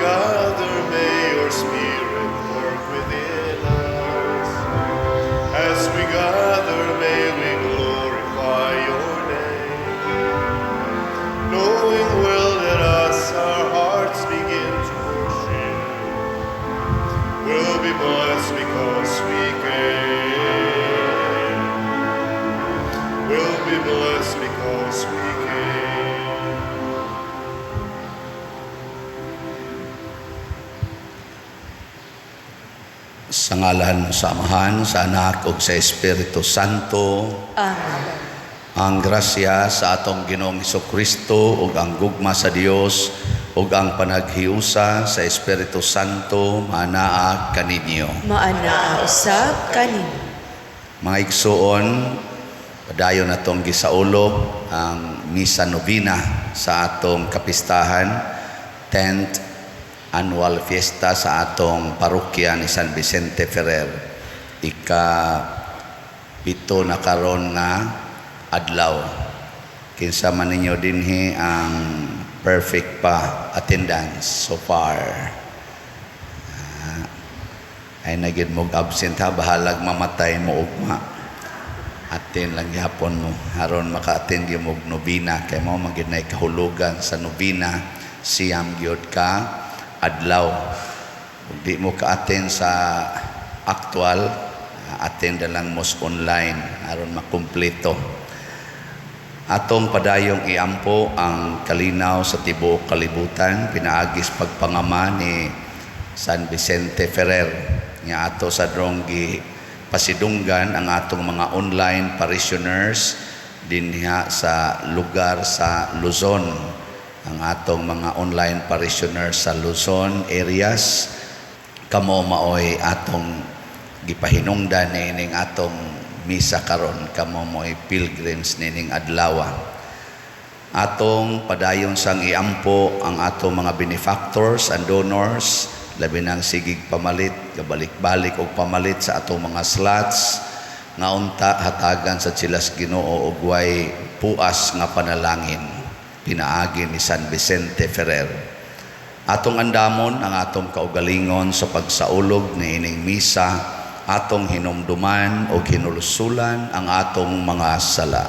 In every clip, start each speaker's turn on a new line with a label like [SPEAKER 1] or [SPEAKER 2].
[SPEAKER 1] gather, may your Spirit work within us. As we gather, may we glorify your name. Knowing well that as our hearts begin to worship, we'll be blessed because we came. We'll be blessed because we came.
[SPEAKER 2] Sa ngalan sa Amahan, sa Anak ug sa Espiritu Santo.
[SPEAKER 3] Amen.
[SPEAKER 2] Ang grasya sa atong Ginoong Kristo ug ang gugma sa Dios ug ang panaghiusa sa Espiritu Santo maanaa kaninyo.
[SPEAKER 3] Maanaa usab kaninyo.
[SPEAKER 2] Mga igsuon, padayon natong gisaulog ang Misa Novena sa atong kapistahan, 10th annual fiesta sa atong parokya ni San Vicente Ferrer. Ika-7 na karon nga adlaw. Kinsa man ninyo dinhi ang perfect pa attendance so far? Ay na gyud mo absent ha, bahalag mamatay mo ugma. Attend lang gyapon mo aron maka-attend gyud mo og nobina, kay mao man gyud nay kahulugan sa nobina, 9 gyud ka adlaw. Ug di mo ka-attend sa actual, attend na lang mo sa online aron makumpleto. Atong padayong iampo ang kalinaw sa tibuok kalibutan pinaagi sa pagpangama ni San Vicente Ferrer, nga ato sa drong pasidunggan ang atong mga online parishioners dinha sa lugar sa Luzon. Ang atong mga online parishioners sa Luzon areas, kamo maoy atong gipahinungdan niining atong misa karon, kamo mo'y pilgrims nining adlaw. Atong padayon sang iampo ang atong mga benefactors and donors, labi nang sigig pamalit, gabalik-balik og pamalit sa atong mga slots, nga unta hatagan sa sila sa Ginoo og way puas nga panalangin pinaagi ni San Vicente Ferrer. Atong andamon ang atong kaugalingon sa pagsaulog niining misa, atong hinumduman o hinulsulan ang atong mga sala.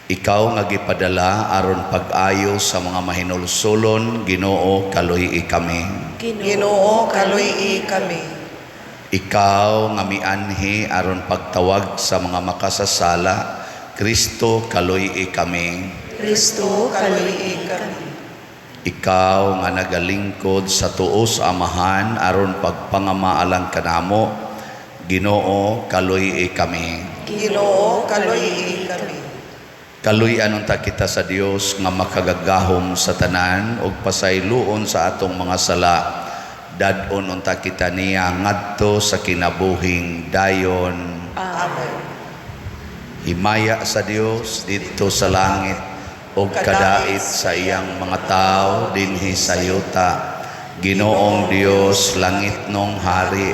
[SPEAKER 2] Ikaw nga gipadala aron pag-ayo sa mga mahinulsulon, Ginoo, kaluy-i kami.
[SPEAKER 4] Ginoo, kaluy-i kami.
[SPEAKER 2] Ikaw nga mianhi aron pagtawag sa mga makasasala, Kristo, kaluy-i kami.
[SPEAKER 3] Kristo,
[SPEAKER 4] kaluy-i kami.
[SPEAKER 2] Ikaw nga nagalingkod sa tuo sa Amahan aron pagpangamaalang kanamo, Ginoo, kaluy-i kami.
[SPEAKER 4] Ginoo, kaluy-i kami.
[SPEAKER 2] Kaluy-an unta kita sa Dios nga makagagahom sa tanan ug pasayloon sa atong mga sala. Dad-on unta kita niya ngadto sa kinabuhing dayon.
[SPEAKER 4] Amen.
[SPEAKER 2] Himaya sa Dios didto sa langit ug kadait sa iyang mga tawo dinhi sa yuta. Ginoong Dios, langitnong hari,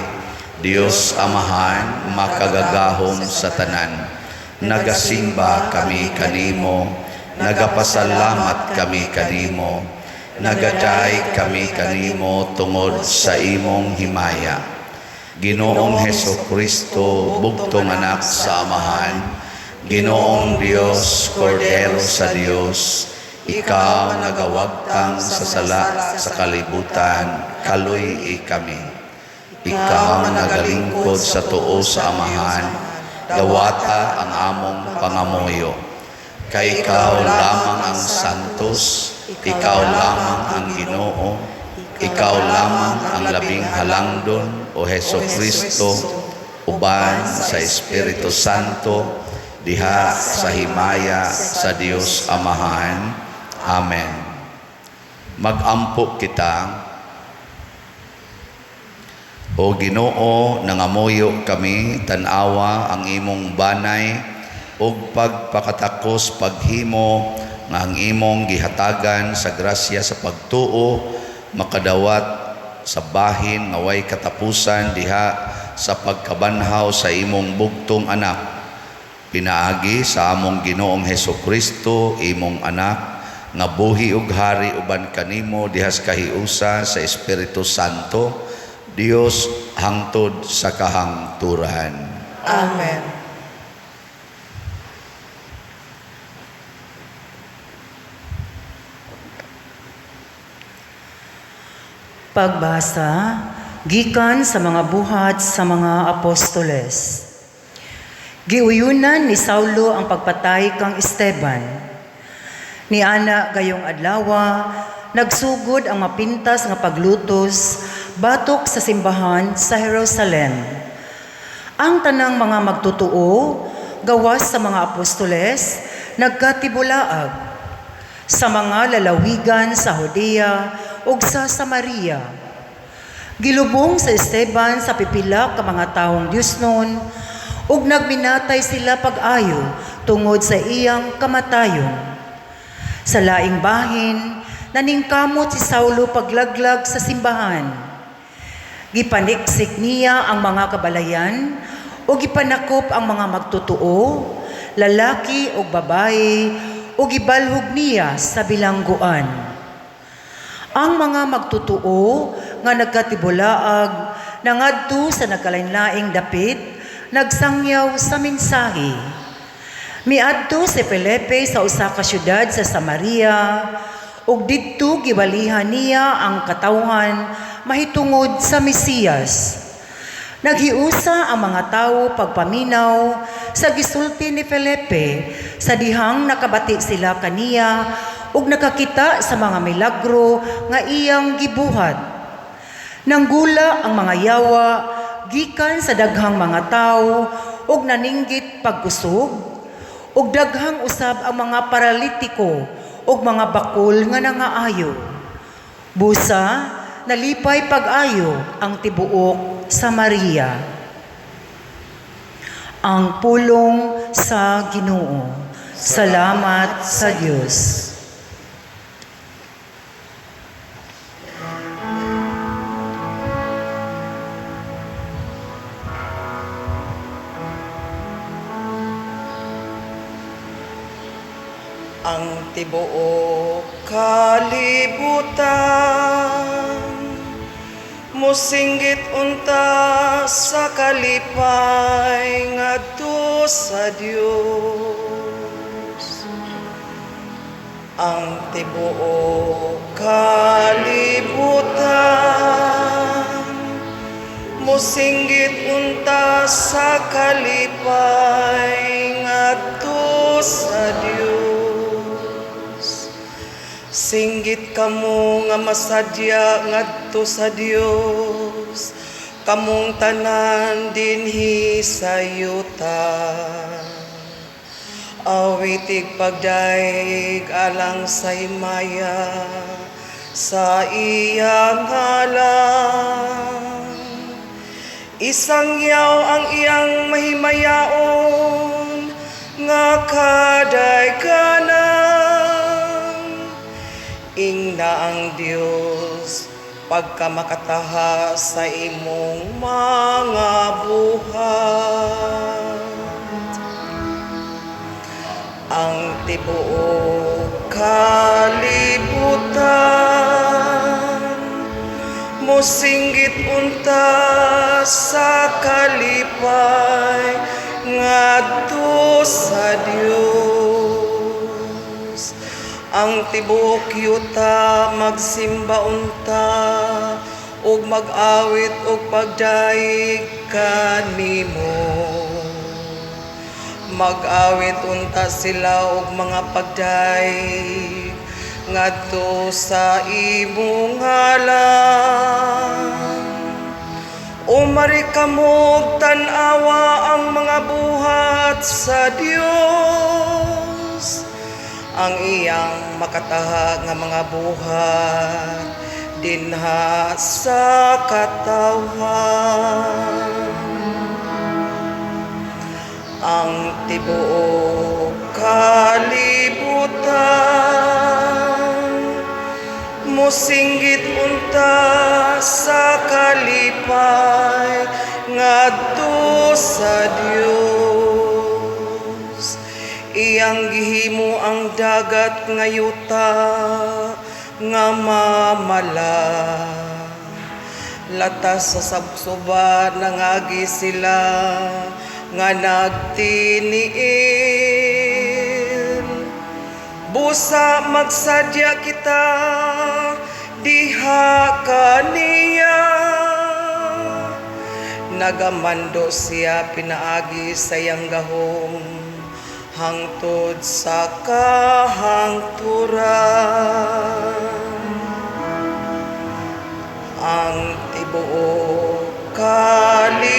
[SPEAKER 2] Dios Amahan, makagagahom sa tanan. Nagasimba kami kanimo, nagapasalamat kami kanimo, nagadayeg kami kanimo tungod sa imong himaya. Ginoong Heso Kristo, bugtong anak sa Amahan, Ginoong Dios, Kordero sa Dios, ikaw nagawagtang sa sala sa kalibutan, kaluy-i kami. Ikaw nagalingkod sa tuo sa Amahan, dawata ang among pangamuyo. Kay ikaw lamang ang santos, ikaw lamang ang Ginoo, ikaw lamang ang labing halangdon, o Heso Kristo, uban sa Espiritu Santo, diha sa himaya sa Dios Amahan. Amen. Magampo kita. O Ginoo, nangamuyo kami, tan-awa ang imong banay ug pagpakatakos paghimo nga ang imong gihatagan sa grasya sa pagtuo makadawat sa bahin nga way katapusan diha sa pagkabanhaw sa imong bugtong anak, pinaagi sa among Ginoong Heso Kristo, imong anak, nga buhi ug hari uban kanimo dihas kahiusa sa Espiritu Santo, Dios hangtod sa kahangturan.
[SPEAKER 4] Amen.
[SPEAKER 5] Pagbasa gikan sa mga buhat sa mga apostoles. Giuyunan ni Saulo ang pagpatay kang Esteban. Niana gayong adlawa, nagsugod ang mapintas nga paglutos batok sa simbahan sa Jerusalem. Ang tanang mga magtotoo gawas sa mga apostoles nagkatibulaag sa mga lalawigan sa Judea ug sa Samaria. Gilubong sa Esteban sa pipila ka mga tawong Diosnon ug nagminatay sila pag-ayo tungod sa iyang kamatayon. Sa laing bahin, naningkamot si Saulo paglaglag sa simbahan. Gipaniksik niya ang mga kabalayan ug gipanakop ang mga magtotoo, lalaki ug babae, ug gibalhog niya sa bilangguan. Ang mga magtotoo nga nagkatibulaag nangadto sa nagkalain-laing dapit, nagsangyaw sa mensahe. Miadto si Felipe sa usa ka syudad sa Samaria ug didto giwalihan niya ang katawhan mahitungod sa Mesiyas. Naghiusa ang mga tawo pagpaminaw sa gisulti ni Felipe sa dihang nakabati sila kaniya ug nakakita sa mga milagro nga iyang gibuhat. Nanggula ang mga yawa gikan sa daghang mga tawo ug naninggit pagkusog, ug daghang usab ang mga paralitiko ug mga bakul nga nangaayo. Busa, nalipay pag-ayo ang tibuok Samaria. Ang pulong sa Ginoo. Salamat sa Dios.
[SPEAKER 4] Ang tibuok kalibutan musinggit unta sa kalipay ngadto sa Dios. Ang tibuok kalibutan musinggit unta sa kalipay ngadto sa Dios. Singgit kamo nga masadya ngadto sa Dios, kamong tanan dinhi sa yuta. Awitig pagdaig alang sa himaya sa iyang ngalan. Isangyaw ang iyang mahimayaon nga kadayganan. Ingna ang Dios pagkamakataha sa imong mga buhat. Ang tibuok kalibutan musinggit unta sa kalipay ngadto sa Dios. Ang tibuok yuta magsimba unta ug mag-awit og pagdaig kanimo. Mag-awit unta sila og mga pagdaig ngadto sa imong ngalan. Umari kamog tan-awa ang mga buhat sa Dios, ang iyang makataha nga mga buhat dinha sa katawhan. Ang tibuok kalibutan musinggit unta sa kalipay ngadto sa Dios. Iyang gihimo ang dagat nga yuta nga mamala. Latas sa sabsuba nangagi sila nga nagtiniil. Busa magsadya kita diha kaniya. Nagamando siya pinaagi sa iyang gahom hangtod sa kahangturan. Ang tibuok kalibutan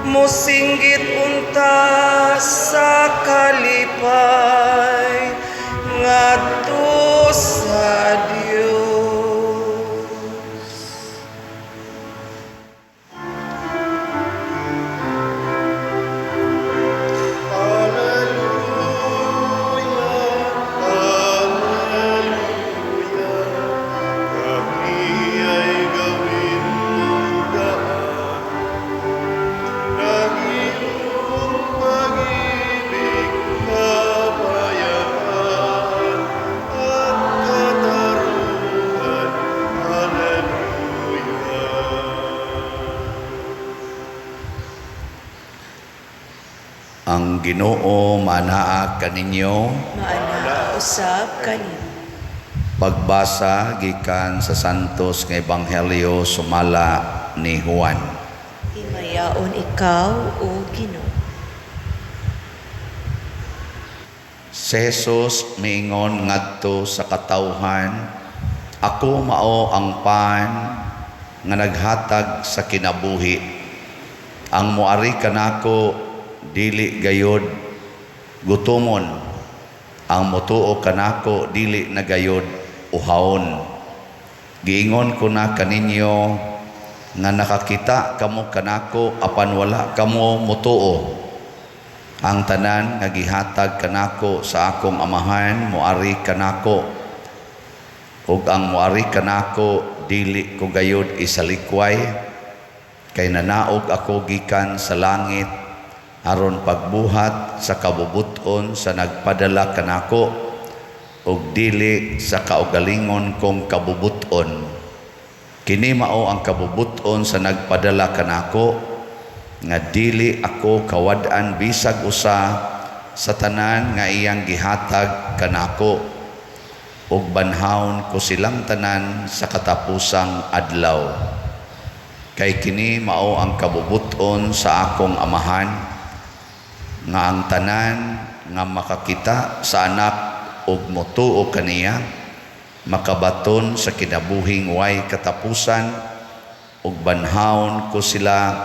[SPEAKER 4] mosinggit unta sa kalipay ngadto sa Dios.
[SPEAKER 1] Alleluia, Alleluia, kami ay gawin mong daan ng iyong pag-ibig, kapayapaan at katarungan. Alleluia.
[SPEAKER 2] Ang Ginoo manaa kaninyo.
[SPEAKER 3] Maanaa usab kanimo.
[SPEAKER 2] Pagbasa gikan sa Santos nga Ebanghelyo sumala ni Juan.
[SPEAKER 3] Himayaon ikaw, o Ginoo.
[SPEAKER 2] Si Jesus miingon ngadto sa katawhan, "Ako mao ang pan nga naghatag sa kinabuhi. Ang moari kanako dili gayod gutomon. Ang motuo kanako dili na gayod uhawon. Giingon ko na kaninyo nga nakakita kamo kanako apan wala kamo motuo. Ang tanan nga gihatag kanako sa akong Amahan moari kanako, ug ang moari kanako dili ko gayod isalikway, kay nanaog ako gikan sa langit aron pagbuhat sa kabubut-on sa nagpadala kanako, ug dili sa kaugalingon kong kabubut-on. Kini mao ang kabubut-on sa nagpadala kanako, nga dili ako kawad-an bisag usa sa tanan nga iyang gihatag kanako, ug banhawon ko silang tanan sa katapusang adlaw. Kay kini mao ang kabubut-on sa akong Amahan, nga ang tanan nga makakita sa anak ug motuo kaniya makabaton sa kinabuhing way katapusan, ug banhawon ko sila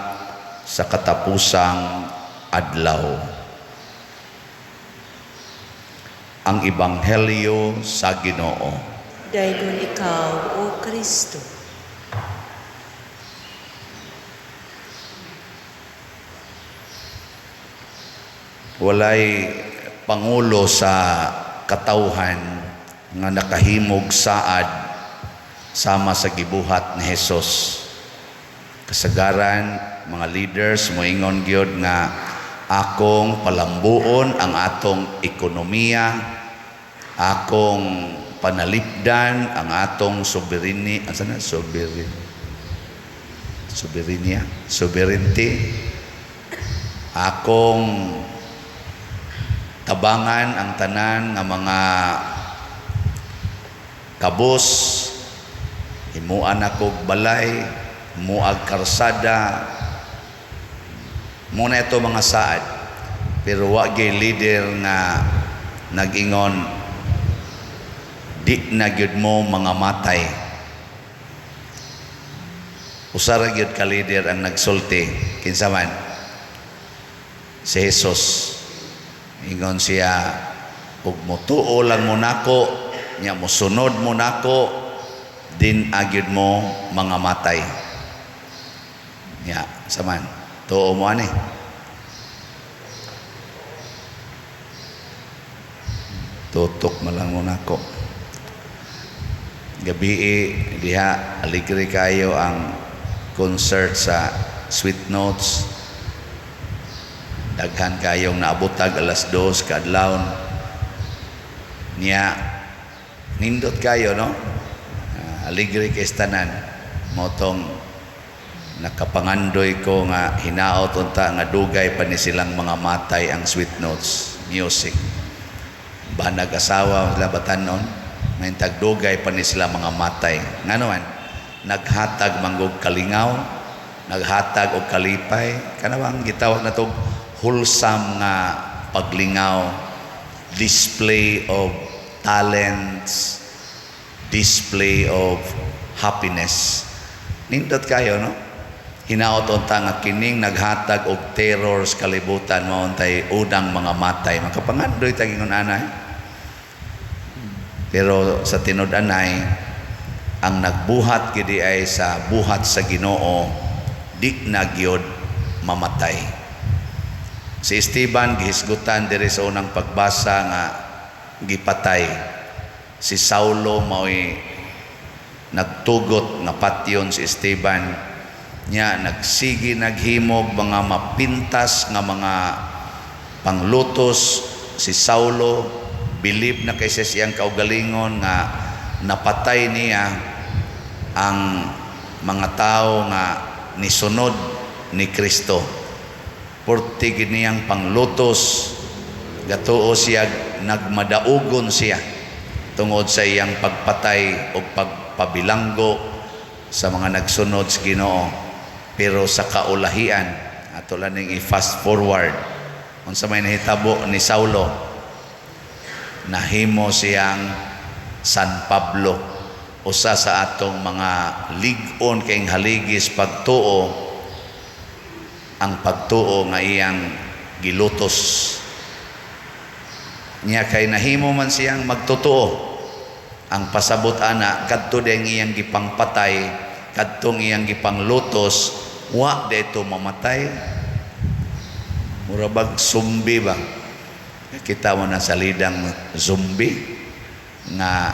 [SPEAKER 2] sa katapusang adlaw." Ang Ebanghelyo sa Ginoo.
[SPEAKER 3] Daygon ikaw, O Kristo.
[SPEAKER 2] Walay pangulo sa katawhan nga nakahimog saad sama sa gibuhat ni Hesus. Kasagaran mga leaders moingon gyud nga akong palambuon ang atong ekonomiya, akong panalipdan ang atong sobereni, asa na sovereign, soberenia, sovereignty, akong tabangan ang tanan nga mga kabus, himuan akog balay, muag karsada, muna ito mga saad. Pero wa gyud leader nga nag-ingon di na gyud mo mga matay. Usa ra gyud ka leader ang nagsulti, kinsa man? Si Jesus. Ingon siya, ug motuo lang mo nako, nya mosunod mo nako, din agyud mo mga matay. Nya, saman, tuo mo ani. Tutok man lang mo nako. Gabi diha aligre kayo ang concert sa Sweet Notes. Daghan kayong naabutag 2:00 kaadlawon. Niya nindot kayo, no? Aligre kay tanan. Mao tong nakapangandoy ko nga hinaot unta nga dugay pa ni silang mga matay ang Sweet Notes Music. Banag asawa sila batanon, may tagdugay pa ni sila mga matay. Ngano man, naghatag manggog kalingaw, naghatag og kalipay, kanawang gitawag na tog wholesome nga paglingaw, display of talents, display of happiness. Nindot kayo, no? Hinaot unta nga kining naghatag og terror sa kalibutan mao untay unang mga matay. Makapangandoy ta ingon anay. Pero sa tinud-anay, ang nagbuhat gidi ay sa buhat sa Ginoo, di na gyud mamatay. Si Esteban gihisgutan diri sa unang pagbasa nga gipatay. Si Saulo mao'y nagtugot nga patyon si Esteban. Nya nagsigi naghimog mga mapintas nga mga panglutos si Saulo, bilib na kay sa siyang kaugalingon nga napatay niya ang mga tao nga nisunod ni Kristo. Porti gid niyang panglutos, gatuo siya, nagmadaugon siya tungod sa iyang pagpatay o pagpabilanggo sa mga nagsunod sa Ginoo. Pero sa kaulahian, ato lang ning i-fast forward, unsa may nahitabo ni Saulo, nahimo siyang San Pablo, usa sa atong mga lig-on kayong haligis pagtuo, ang pagtuo nga iyang gilutos. Niya kay nahimo man siyang magtotoo. Ang pasabot ana, kadto dayang iyang gipangpatay, kadtong iyang gipanglutos, wa dayto mamatay. Mura bag zombie ba? Kita mo na sa lidang zombie nga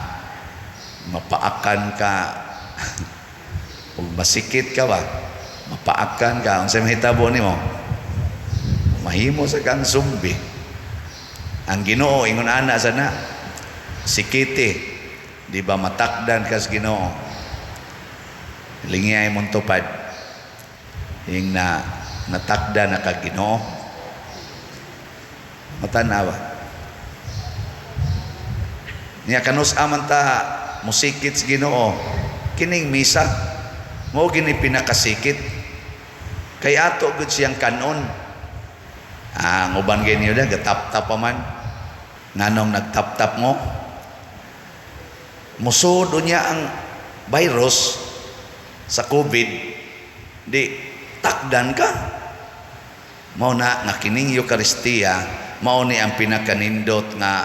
[SPEAKER 2] mapaakan ka ug masikit ka ba? Mapaakan ka, unsay mahitabo nimo? Mahimo sa kang zombie. Ang Ginoo ingon ana sana, sikiti, di ba matakdan kas Ginoo? Lingiyay mong tupad. Ing na natakda na ka Ginoo. Matanawa. Niya kanus aman ta musikit sa Ginoo, kining misa mao gini pinakasikit. Kay ato gud siyang kanon. Ang uban gani da gatap-tap pa man. Nganong nagtap-tap mo? Musod niya ang virus sa COVID, di takdan ka. Mao na nga kining Eucharistia mao ni ang pinakanindot nga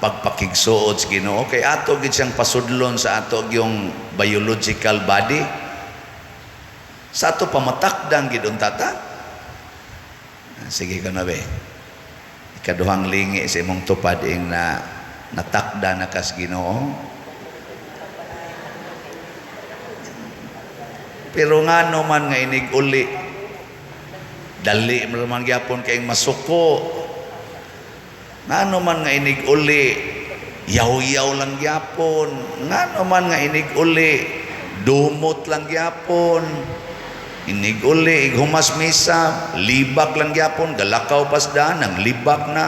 [SPEAKER 2] pagpakigsuod sa Ginoo. Kay ato gid siyang pasudlon sa ato yung biological body. Sa ato pamatakdang gid unta ta. Sige ka na be. Ikaduhang lingi sa imong tupad ing na natakda na kas Ginoo. Pero ngano man nga inig uli, dali man gyapon kayong masuko. Ngano man nga inig uli, yaw-yaw lang gyapon. Ngano man nga inig uli, dumot lang gyapon. Inig uli, ighumas misa, libak lang gyapon, galakaw pasdaan, ang libak na.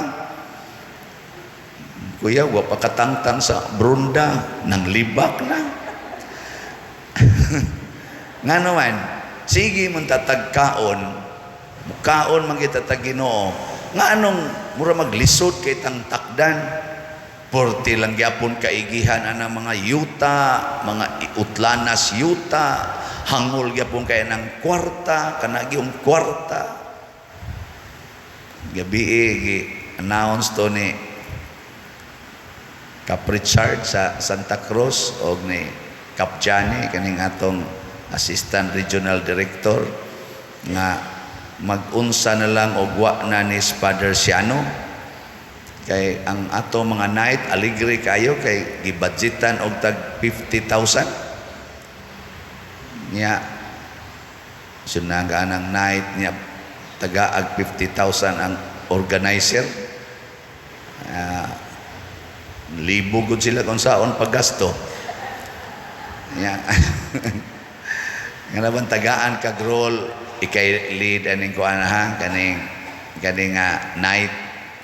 [SPEAKER 2] Kuya, wa pa katangtang sa brunda, nang libak na. Ngano man, sige mong tatagkaon, mukaon man kita tag Ginoo. Nga anong mura maglisod kay tang takdan? Porti lang gyapon kaigihan ana mga yuta, mga utlanas yuta, hangol gyapon kay nang kwarta, kana gyung kwarta. Gabi gi announce to ni Kap Richard sa Santa Cruz og ni Kap Johnny kaning atong Assistant Regional Director nga mag-unsa na lang og wa na ni Father Siano. Kay ang ato mga night aligre kayo kay gibudgetan og tag 50,000. Nya sunaga ang night niya tagaag 50,000 ang organizer. Libo gud sila kung saon paggasto. Yeah. Nga naman tagaan kag role, ikay lead aning kuan ha, kaning kaning night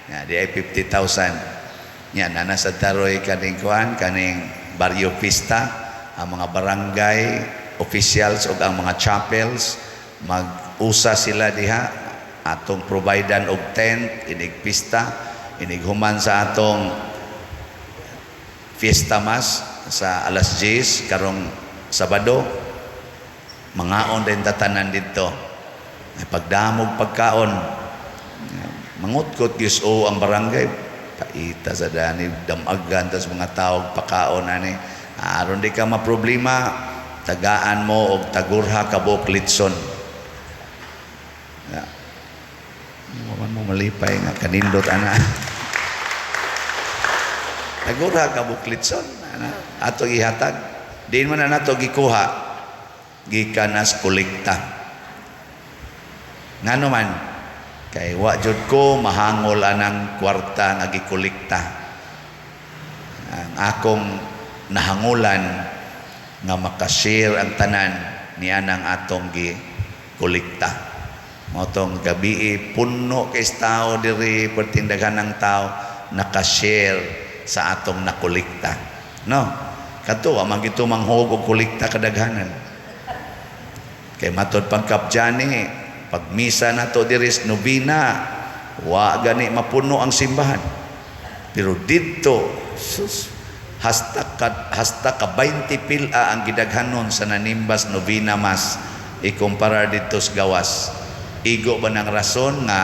[SPEAKER 2] nga di ay 50,000. Nya nana sa taroy kaning kuan, kaning barrio pista, ang mga barangay officials ug ang mga chapels mag-usa sila diha atong providean og tent inig pista, inig human sa atong fiesta mass sa alas 10 karong Sabado. Mangaon din tatanan didto. Ay pagdamog pagkaon, mangutkot gyud o ang barangay, paita sa dani damagan tas mga tao pakaon ani. Aron di ka maproblema, tagaan mo og tagurha ka buok litson. Ya. Man mo malipay nga kanindot ana. Tagurha ka buok litson ana. Ato gihatag. Diin man na nato gikuha, gikan nas kolekta. Ngano man kay wa jud ko mahangol anang kwarta nga gikolekta. Ang akong nahangulan nga makashare ang tanan niya ng atong gikolekta. Mao tong gabii puno kay tao diri, perting daghan ng tao nakashare sa atong nakolekta. No? Kadto wa man gito manghog og kolekta kadaghanan. Kay matod pagkapjani, pag misa nato diri sa nobina, wa gani mapuno ang simbahan. Pero didto, sus, hasta ka 20 pila ang gidaghanon sa nanimbas novena mass ikumpara didto sa gawas. Igo ba ng rason nga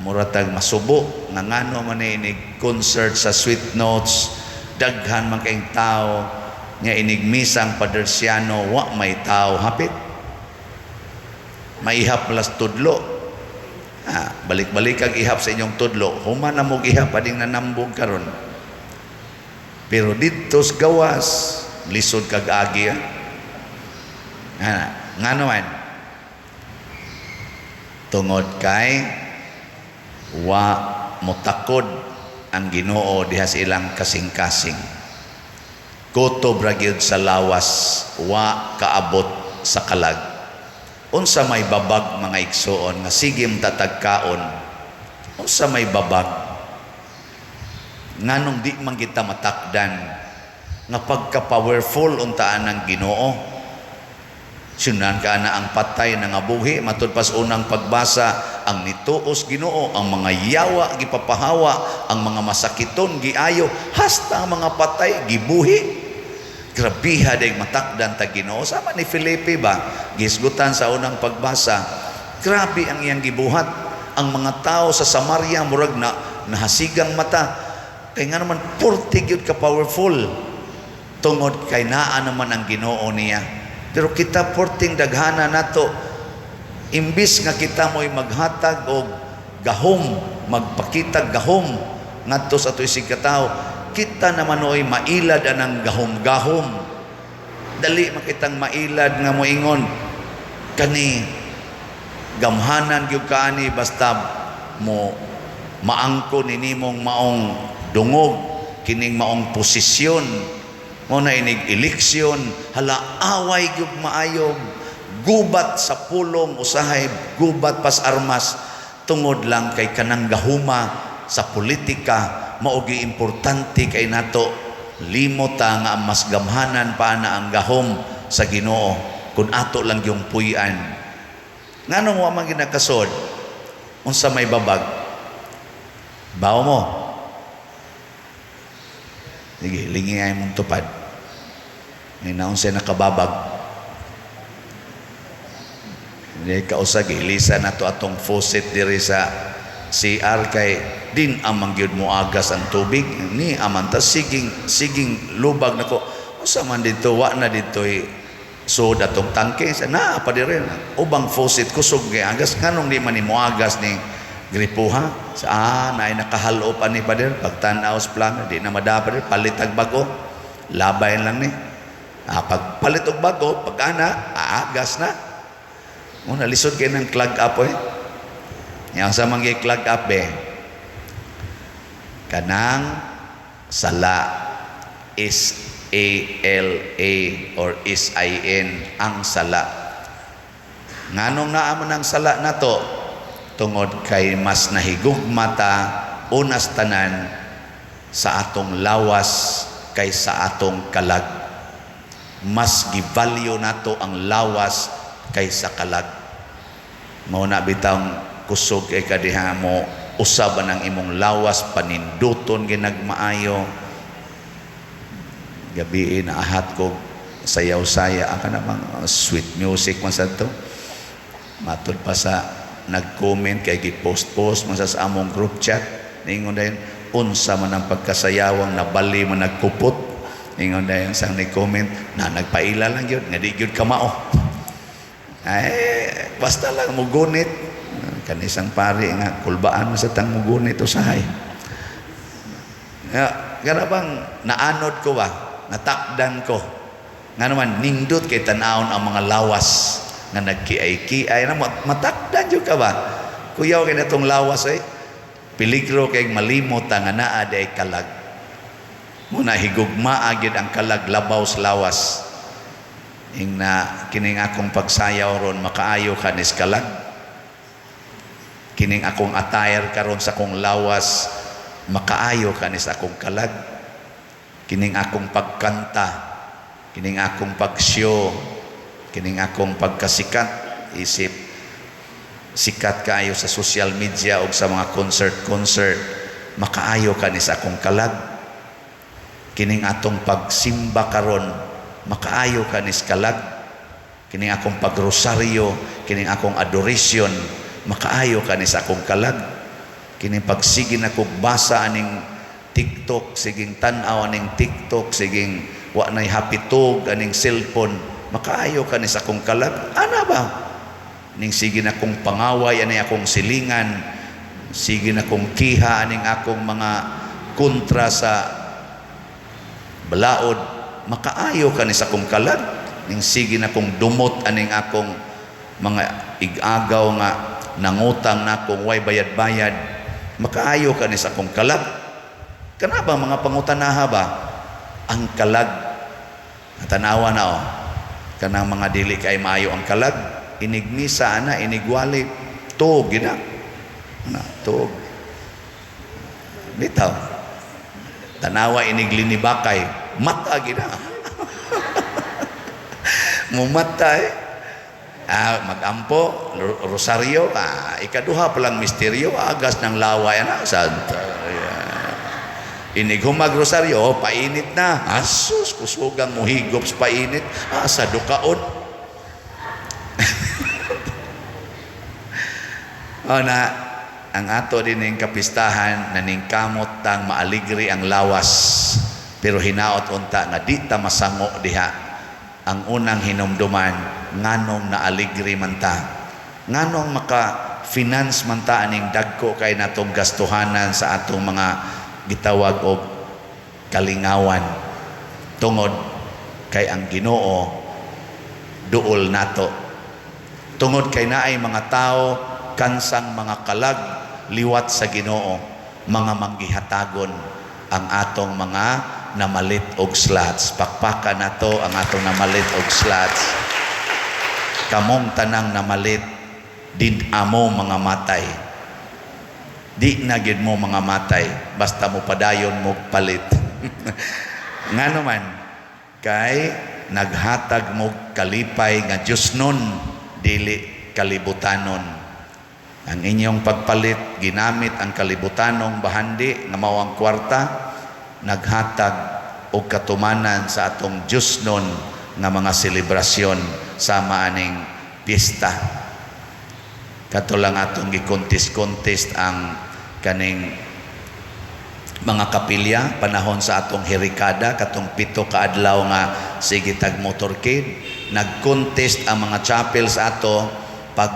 [SPEAKER 2] muratag masubo nga ngano man inig concert sa Sweet Notes daghan man kayong tao, nga inig misang Padersiano wa may tao hapit maihap las tudlo? Balik-balik ang ihap sa inyong tudlo, human na mo ihap ading nanambog karon. Pero didto sa gawas lisod kag agi, ah. Ngano man tungod kay wa motakod ang Ginoo diha sa ilang kasing-kasing. Kutob ra gyud sa lawas, wa kaabot sa kalag. Unsa may babag, mga igsuon, nga sige tatagkaon? Unsa may babag? Nganong di man kita matakdan nga pagka-powerful untaan ng Ginoo? Sunan ka na ang patay na nga buhi, matud pas unang pagbasa, ang nituos Ginoo, ang mga yawa gipapahawa, ang mga masakiton giayo, hasta ang mga patay gibuhi. Grabiha day matakdan ta Ginoo. Sama ni Felipe ba, gisgutan sa unang pagbasa, grabe ang iyang gibuhat. Ang mga tao sa Samaria murag na nahasigang mata. Kay nga naman purti gyud ka powerful, tungod kay naa naman ang Ginoo niya. Pero kita porting daghana nato, imbis nga kita mo'y maghatag og gahom, magpakita gahom ngadto sa ato isig katawo, kita naman oy mailad anang gahom-gahom. Dali makitang mailad nga moingon kani gamhanan gyud kaani, basta mo maangko ni nimong maong dungog kining maong posisyon mo na inig eleksyon, hala, away gyud maayo, gubat sa pulong, usahay gubat pas armas, tungod lang kay kanang gahuma sa politika mao gi importante kay nato. Limot ta nga ang mas gamhanan pa na ang gahom sa Ginoo kung ato lang yung puy-an. Nganong wa man ginakasod? Unsa may babag? Bawo mo. Sige, lingi ay mong tupad. May naon siya nakababag. Hindi kausag, ilisa na to atong faucet diri sa CR kay din amang gyud mo agas ang tubig ni aman ta siging siging lubag nako. Unsa man dito, wa na dito sud atong tangke sa naa pa diri ubang faucet, kusog kay agas. Nganong di man ni moagas ni gripuha sa naay nakahalo pa ni pader? Pagtan-aw sa plano, di na madapa pader, palit og bago, labay lang ni. Pag palit og bago, pag ana aagas na. Una lisod kay ng clog up eh. Yang sa man gi-clog up eh. Kanang sala, SALA or SIN, ang sala. Nganong naa man ang sala nato? Tungod kay mas nahigugma ta unas tanan sa atong lawas kaysa atong kalag. Mas givalue nato ang lawas kaysa kalag. Mao na bitang kusog kay kadiha mo usab ang imong lawas, paninduton ginagmaayo. Gabi naahat ko sayaw-saya ang kanang sweet music man sa to. Matud pa sa nag-comment kay gi-post-post man sa among group chat. Ningon dayon, unsa man ang pagkasayawang nabali man nagkupot. Ningon dayon sang ni-comment na nagpaila lang gyud nga di gyud kamao. Ay, basta lang mugunit. Kanisang pari nga kulbaan man sa tang mugunit usahay. Ya, kana bang naanod ko ba? Natakdan ko. Nga naman, nindot kay tan-awon ang mga lawas nga nagkiay-kiay. Na, matakdan jud ka ba? Kuyaw kay natong lawas ay. Peligro kay malimot nga naa di ay kalag. Muna higugmaa gyud ang kalag labaw sa lawas. Ing na kining akong pagsayaw ron makaayo kanis kalag. Kining akong attire karon sa akong lawas makaayo kanis akong kalag. Kining akong pagkanta, kining akong pagshow, kining akong pagkasikat, isip sikat kaayo sa social media o sa mga concert-concert, makaayo kanis akong kalag. Kining atong pagsimba karon, makaayo kanis kalag. Kining akong pagrosaryo, kining akong adoration, makaayo kanis akong kalag. Kining pagsige nako basa aning TikTok, siging tan-aw aning TikTok, siging wa nay hapitog aning cellphone, makaayo kanis akong kalag. Ana ba? Ning sige na kong pangaway ani akong silingan, sige na kong kiha aning akong mga kontra sa balaod, makaayo kanis akong kalag. Ning sige na kong dumot aning akong mga igagaw nga nangutang na akong way bayad-bayad, makaayo kanis akong kalag. Kana ba mga pangutanaha ba? Ang kalag, tanawa na oh, kanang mga dili kay maayo ang kalag, inigmisa ana, inigwali, tuog gina. Ana, tuog. Bitaw. Tanawa iniglinibakay, mata gina. Mumata eh. Magampo, rosaryo, ikaduha palang misteryo, agas ng laway, ana, Santa. Inighumag rosaryo, oh, painit na. Asus, kusugang muhigop sa painit. Sa dukaon. O na, ang ato din ning kapistahan, naningkamot tang maaligri ang lawas. Pero hinaot unta nga di ta masango diha. Ang unang hinumduman, nganong naaligri man ta. Nganong maka-finance man ta aning dagko kay natong gastuhanan sa atong mga gitawag og kalingawan. Tungod kay ang Ginoo duol nato. Tungod kay naay mga tao kansang mga kalag liwat sa Ginoo, mga manggihatagon ang atong mga namalit og slots. Pakpakan nato ang atong namalit og slots. Kamong tanang namalit, din amo mga matay. Di na gid mo mga matay, basta mo padayon mo palit. Nga naman, kay naghatag mo kalipay nga Diyos nun, dili kalibutanon. Ang inyong pagpalit, ginamit ang kalibutanong bahandi nga mao ang kwarta, naghatag og katumanan sa atong Diyos nun nga mga selebrasyon sama aning piyesta. Kato lang atong gikontis-kontest ang kaning mga kapilya panahon sa atong herikada katong 7 ka adlaw nga sige tag motorcade, nag-contest ang mga chapel sa ato pag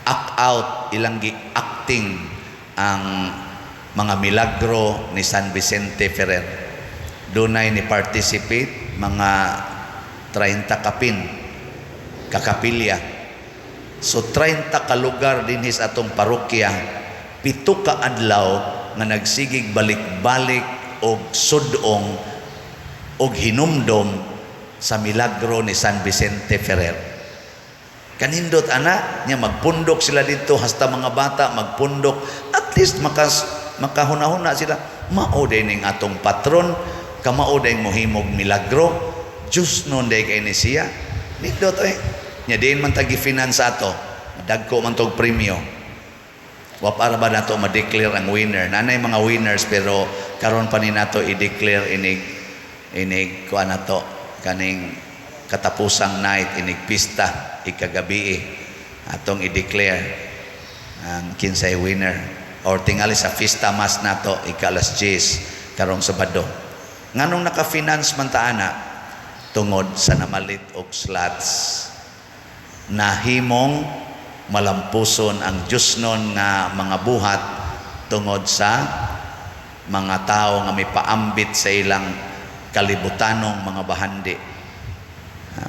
[SPEAKER 2] act out ilang gi-acting ang mga milagro ni San Vicente Ferrer. Dunay ni participate mga 30 kapin kakapilya. So 30 ka lugar dinhi sa atong parokya, 7 ka adlaw nga nagsigig balik-balik og sudong og hinumdom sa milagro ni San Vicente Ferrer. Kanindot ana nya, magpundok sila dito, hasta mga bata magpundok, at least makahuna-huna sila, mao day ning atong patron, kamao day mohimog milagro, Diyos nun day kay ni siya. Nindot eh. Nya diin man tagi finance ato, dagko man tog premyo. Wa para ba nato ma-declare ang winner? Nanay mga winners, pero karon pa ni nato i-declare inig inig kuan nato, kaning katapusang night inig pista ikagabi atong i-declare ang kinsay winner, or tingali sa fiesta mass nato ika-alas 10 karong Sabado. Nganong naka-finance man ta ana? Tungod sa namalit og slots, nahimong malampuson ang Diyosnon nga mga buhat tungod sa mga tao nga may paambit sa ilang kalibutanong mga bahandi.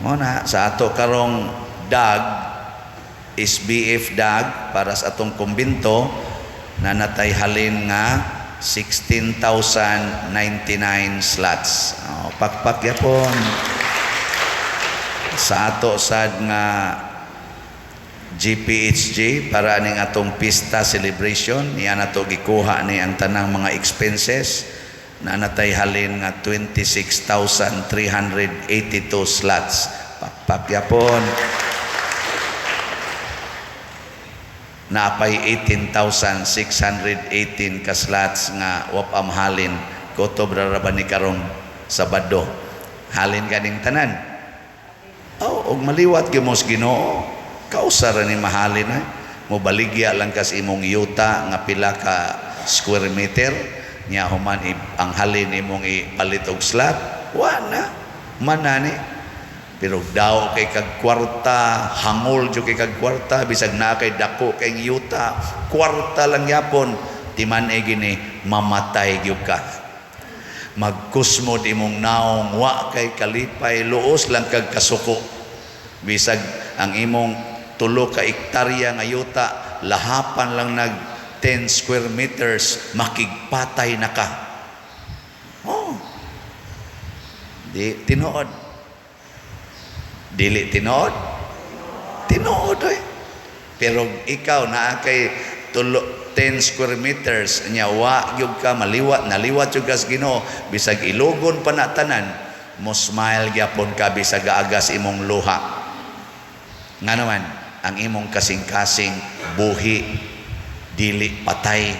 [SPEAKER 2] Mo na sa ato karong DAG, SBF DAG para sa atong kumbinto na natay halin nga 16,099 slots. Oh, pakpak yapon. Sa ato sad nga GPHG para aning atong pista celebration, niya nato gikuha ni ang tanang mga expenses na natay halin nga 26,382 slots. Pakpak yapon. Naapay 18,618 ka slots nga wapam halin kutob ra ba ni karong Sabado. Halin kaning tanan. Oh, og maliwat gyud mo sa Ginoo. Kausa ra ni mahalin ha. Mobaligya lang kas imong yuta nga pila ka square meter nya human ang halin imong ipalit og slot, wa na manani. Pero daw kay kag kwarta, hangol jud kay kag kwarta, bisag naa kay dako kay yuta, kwarta lang yapon, timan e gini mamatay gyud ka. Magkusmod imong naong, wa kay kalipay, luos lang kag kasuko. Bisag ang imong 3 ka hektarya nga yuta, lahapan lang nag 10 square meters, makigpatay na ka. Oh. Di tinuod. Dili tinuod? Tinuod oy. Pero ikaw naa kay tulo 10 square meters nya wa gyud ka maliwat, naliwat gyud ka sa Ginoo, bisag ilugon pa na tanan, mo smile gyapon ka bisag agas imong luha. Nga naman ang imong kasing-kasing buhi, dili patay.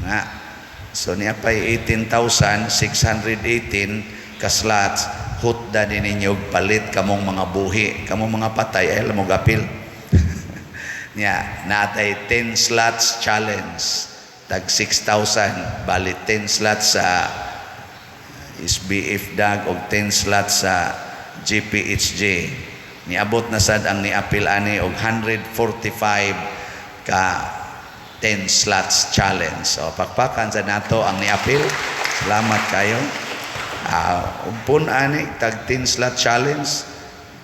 [SPEAKER 2] Nga. So niya pay 18,618 ka slots, hutda ni ninyo palit kamong mga buhi, kamong mga patay ay mo gapil. Nya natay 10 slots challenge tag 6,000, bali 10 slots sa SBF DAG og 10 slots sa GPHG. Niabot na sad ang niapil ani og 145 ka 10 slots challenge. So pakpakan sa nato ang niapil. Salamat kayo. Umpon ani tag 10 slot challenge,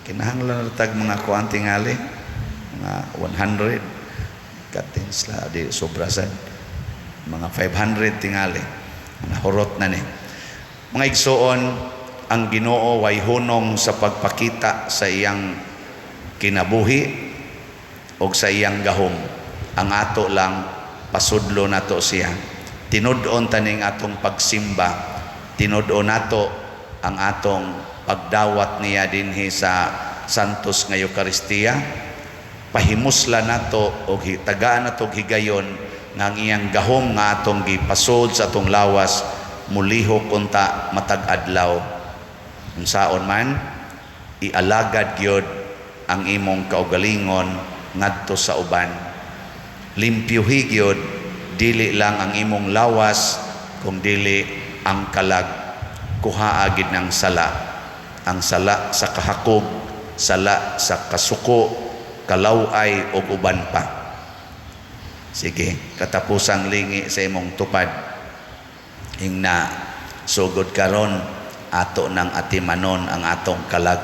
[SPEAKER 2] kinahanglan na tag mga kuan tingali mga 100 ka 10 slot, di sobra sad, mga 500 tingali, nahurot na ni. Mga igsoon, ang Ginoo way hunong sa pagpakita sa iyang kinabuhi og sa iyang gahom. Ang ato lang, pasudlo nato siya. Tinud-on taning atong pagsimba, tinud-on nato ang atong pagdawat niya dinhi sa Santos nga Eukaristiya. Pahimusla nato og tagaan nato og higayon nga ang iyang gahom nga atong gipasod sa atong lawas mulihok unta matag adlaw. Unsaon man, ialagad gyud ang imong kaugalingon ngadto sa uban. Limpyuhi gyud dili lang ang imong lawas kung dili ang kalag. Kuhaa gid ng sala. Ang sala sa kahakog, sala sa kasuko, kalaway ug uban pa. Sige, katapusang lingi sa imong tupad. Ingna sugod karon ato nang atimanon ang atong kalag.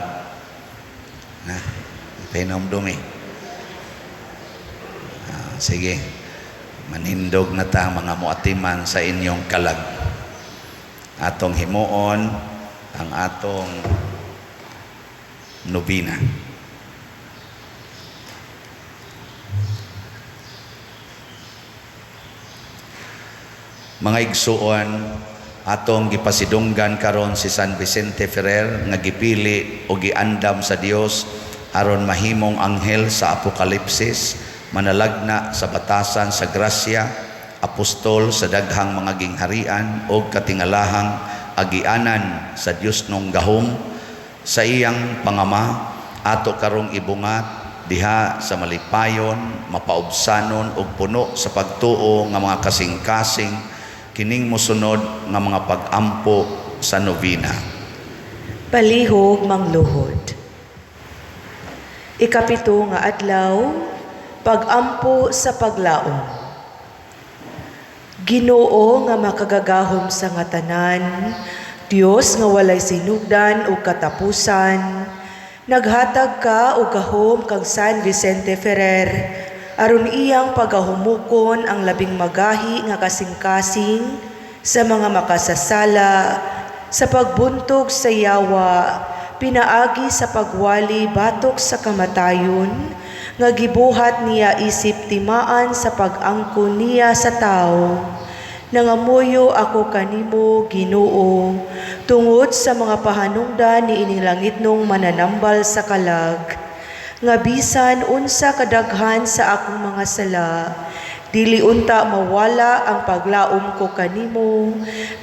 [SPEAKER 2] Na, pahinumdumi. Sige, manindog na ta mga muatiman sa inyong kalag. Atong himuon ang atong nobina. Mga igsuon, atong gipasidunggan karon si San Vicente Ferrer nga gipili o giandam sa Dios aron mahimong anghel sa Apokalipsis, manalagna sa batasan sa grasya, apostol sa daghang mga gingharian og katingalahang agianan sa Dios nong gahom. Sa iyang pangama ato karong ibungat diha sa malipayon, mapaubsanon og puno sa pagtuo nga mga kasing-kasing kining mosunod nga mga pag-ampo sa novena.
[SPEAKER 3] Palihog mangluhod. Ikapito nga adlaw, pag-ampo sa paglaom. Ginoo nga makagagahom sa nga tanan, Dios nga walay sinugdan ug katapusan, naghatag ka og gahom kang San Vicente Ferrer aron iyang pagahumukon ang labing magahi nga kasing-kasing sa mga makasasala sa pagbuntog sa yawa, pinaagi sa pagwali batok sa kamatayon, nga gibuhat niya isip timaan sa pag-angkon niya sa tao. Nangamuyo ako kanimo, Ginoo, tungod sa mga pahanungdan ni ining langitnong mananambal sa kalag, nga bisan unsa kadaghan sa akong mga sala, dili unta mawala ang paglaom ko kanimo,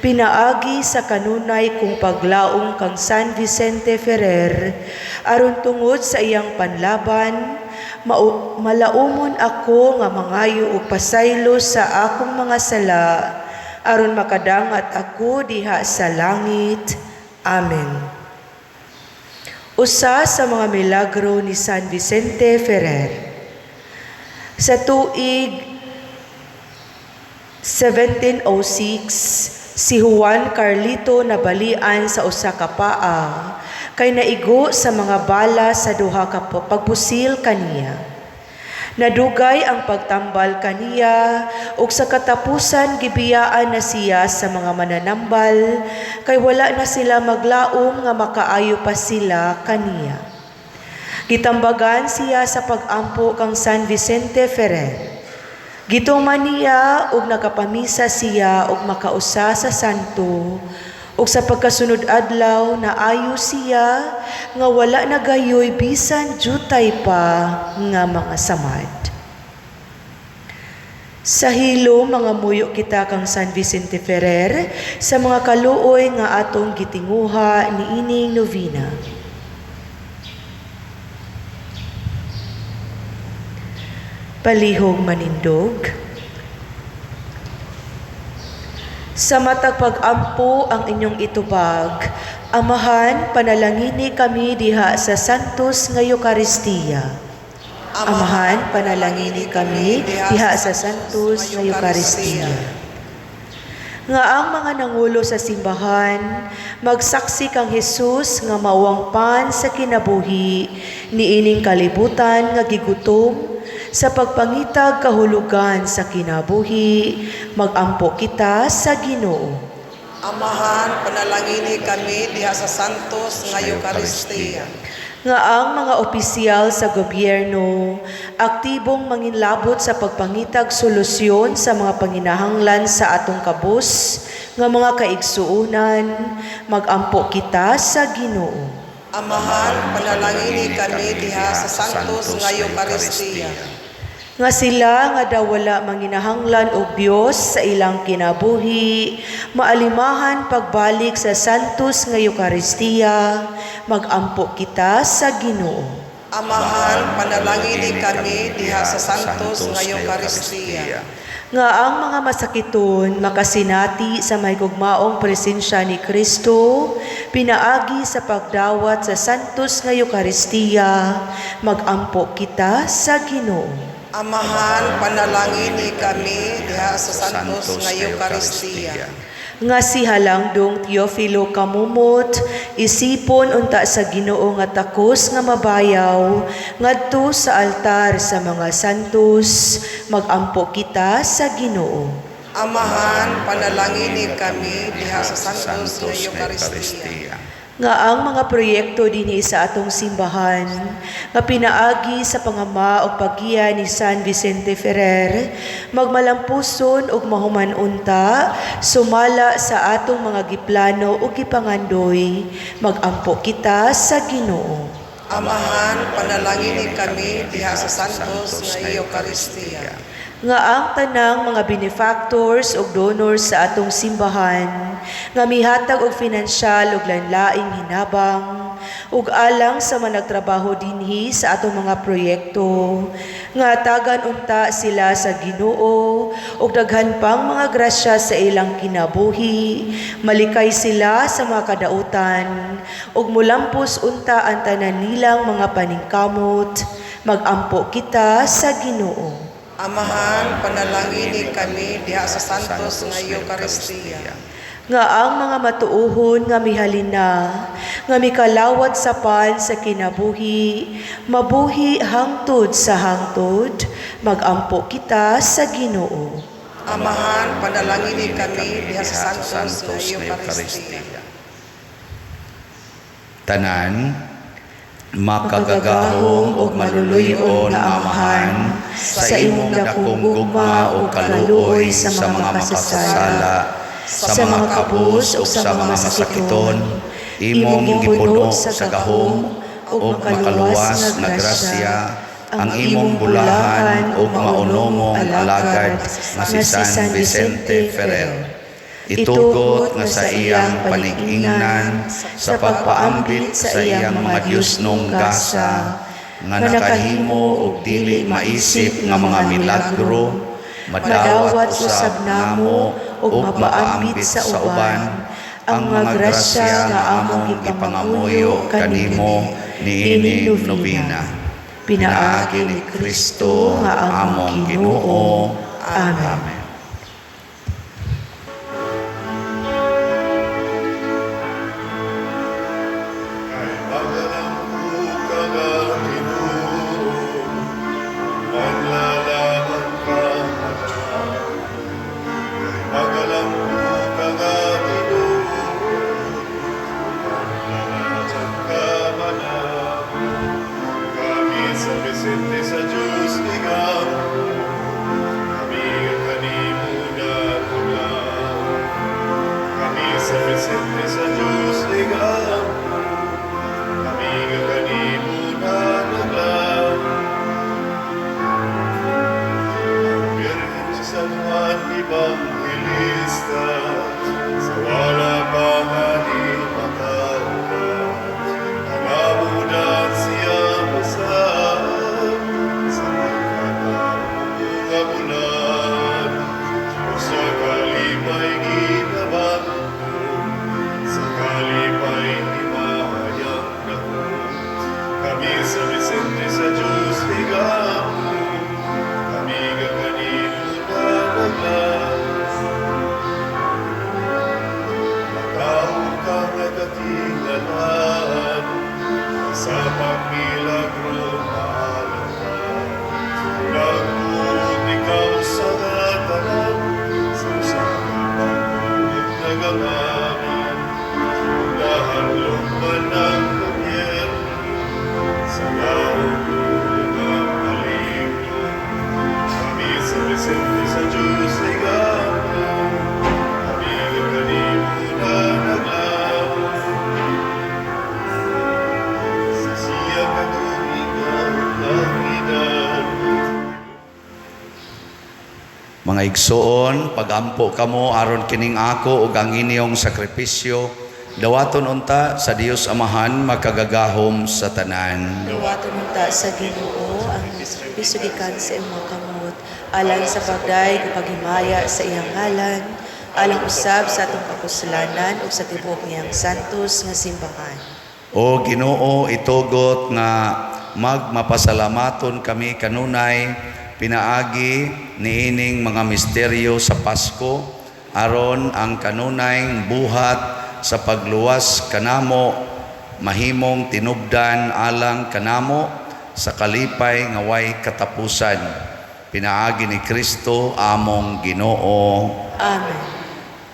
[SPEAKER 3] pinaagi sa kanunay kong paglaom kang San Vicente Ferrer, aron tungod sa iyang panlaban, malaumon ako nga mangayo og pasaylo sa akong mga sala, aron makadangat ako diha sa langit. Amen. Usa sa mga milagro ni San Vicente Ferrer. Sa tuig 1706, si Juan Carlito nabalian sa usa ka paa kay naigo sa mga bala sa duha ka pagpusil kaniya. Nadugay ang pagtambal kaniya ug sa katapusan gibiyaan na siya sa mga mananambal kay wala na sila maglaom nga makaayo pa sila kaniya. Gitambagan siya sa pag-ampo kang San Vicente Ferrer. Gituman niya ug nakapamisa siya ug makausa sa santo, ug sa pagkasunod adlaw naayo siya nga wala na gayoy bisan jutay pa nga mga samad. Sa hilo mga muyo kita kang San Vicente Ferrer sa mga kaluoy nga atong gitinguha niining novena. Palihog manindog. Sa matag pag-ampo ang inyong itubag, Amahan, panalangini kami diha sa Santos nga Eukaristiya. Amahan, panalangini kami diha sa Santos nga Eukaristiya. Nga ang mga nangulo sa simbahan, magsaksi kang Hesus nga mauang pan sa kinabuhi, niining kalibutan nga gigutom, sa pagpangitag kahulugan sa kinabuhi, magampo kita sa Ginoo.
[SPEAKER 4] Amahan, panalangini kami diha sa Santos nga Eukaristiya.
[SPEAKER 3] Nga ang mga opisyal sa gobyerno aktibong manginlabot sa pagpangitag solusyon sa mga panginahanglan sa atong kabus nga mga kaigsuonan, magampo kita sa Ginoo.
[SPEAKER 4] Amahan, panalangini kami diha sa Santos nga Eukaristiya.
[SPEAKER 3] Nga sila nga daw wala manginahanglan og Dios sa ilang kinabuhi, maalimahan pagbalik sa Santos nga Eukaristiya, magampo kita sa Ginoo.
[SPEAKER 4] Amahan, panalangini kami diha sa Santos nga Eukaristiya.
[SPEAKER 3] Nga ang mga masakiton makasinati sa mahigugmaong presensya ni Kristo, pinaagi sa pagdawat sa Santos nga Eukaristiya, magampo kita sa Ginoo.
[SPEAKER 4] Amahan, panalangini kami diha sa Santos nga Eukaristiya.
[SPEAKER 3] Nga si Halangdong Teofilo Camomot, Isipon unta sa Ginoo nga takos nga mabayaw ngadto sa altar sa mga santos. Magampo kita sa Ginoo.
[SPEAKER 4] Amahan, panalangini kami diha sa Santos nga Eucharistia.
[SPEAKER 3] Nga ang mga proyekto dinhi sa atong simbahan nga pinaagi sa pangama o paggiya ni San Vicente Ferrer magmalampuson ug mahuman unta sumala sa atong mga giplano ug gipangandoy. Magampo kita sa Ginoo.
[SPEAKER 4] Amahan, panalangini kami diha sa Santos nga Eucharistia.
[SPEAKER 3] Nga ang tanang mga benefactors ug donors sa atong simbahan nga mihatag og finansyal ug lain-laing hinabang ug alang sa mga nagtrabaho dinhi sa atong mga proyekto, nga tagan unta sila sa Ginoo ug daghan pang mga grasya sa ilang kinabuhi, malikay sila sa mga kadautan ug mulampos unta ang tanan nilang mga paningkamot. Magampo kita sa Ginoo.
[SPEAKER 4] Amahan, panalangini kami diha sa Santos nga Eucharistia.
[SPEAKER 3] Nga ang mga matuohon nga mihalin na, nga mikalawat sa pan sa kinabuhi, mabuhi hangtod sa hangtod. Magampo kita sa Ginoo.
[SPEAKER 4] Amahan, panalangini kami diha sa Santos nga Eucharistia.
[SPEAKER 2] Tanan, makagagahom ug maluluy-on nga Amahan, sa imong dakong gugma ug kaluoy sa mga makasasala, sa mga kabus ug sa mga masakiton, imong gipuno sa gahom ug makaluwas nga grasya ang imong bulahan ug maunomong alagad nga si San Vicente Ferrer. Itugot nga sa iyang panig-ingnan sa pagpaambit sa iyang mga Diyosnong gasa nga nakahimo og dili maisip nga mga milagro, madawat usab namo ug mapaambit sa uban ang mga grasya nga among gipangamuyo kanimo niining nobina. Pinaagi ni Kristo nga among Ginoo.
[SPEAKER 3] Amen.
[SPEAKER 2] Amen.
[SPEAKER 1] Kay magalampo ka nga Ginoo, manlalaban ka manang. Kay magalampo ka nga Ginoo, manlalaban ka manang. Kami sa Vicente sa Diyos igampo, kami nga kanimo naglaom. Kami sa Vicente sa Diyos igampo, kami nga kanimo naglaom. Ang Birhen sa San Juan Evangelista, sa wala pa nga ni matawag, Pangamudan siya masab, sa pagkatao nga bulan, o sa kalipay ginabando, sa kalipay himayang dako. Kami sa Vicente sa Diyos igampo, kami nga kanimo naglaom. Matawo ka nga katingalahan, sa pagmilagro maalam ka. Nagbuot ikaw sa tanan, sa usa ka pagbuot nagamanan. Nahadlok man ang gobyerno, sa naong nga maligno. Kami sa Vicente sa Diyos igampo, kami nga kanimo na naglaom. Sa siya katuig ang edad.
[SPEAKER 2] Mga igsoon, pagampo kamo aron kining ako ug ang inyong sakripisyo dawaton unta sa Dios Amahan makagagahom sa tanan.
[SPEAKER 3] Dawaton unta sa Ginoo ang sakripisyo gikan sa imong kamot alang sa pagdayeg ug paghimaya sa iyang ngalan, alang usab sa atong kapuslanan ug sa tibuok niyang santos nga simbahan.
[SPEAKER 2] O Ginoo, itugot nga magmapasalamaton kami kanunay pinaagi niining mga misteryo sa Pasko, aron ang kanunay buhat sa pagluwas kanamo mahimong tinubdan alang kanamo sa kalipay nga way katapusan pinaagi ni Kristo among Ginoo.
[SPEAKER 3] Amen.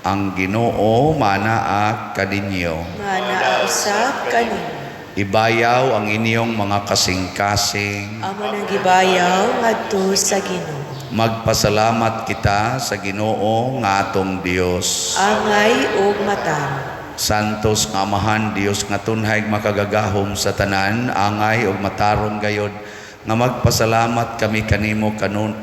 [SPEAKER 2] Ang Ginoo manaa kaninyo.
[SPEAKER 3] Manaa usab kanimo.
[SPEAKER 2] Ibayaw ang inyong mga kasing-kasing.
[SPEAKER 3] Amo nang gibayaw ngadto sa Ginoo.
[SPEAKER 2] Magpasalamat kita sa Ginoo nga atong Dios.
[SPEAKER 3] Angay ug matarong.
[SPEAKER 2] Santos nga Amahan, Dios nga tunhay makagagahom sa tanan, angay ug matarong gayod nga magpasalamat kami kanimo kanun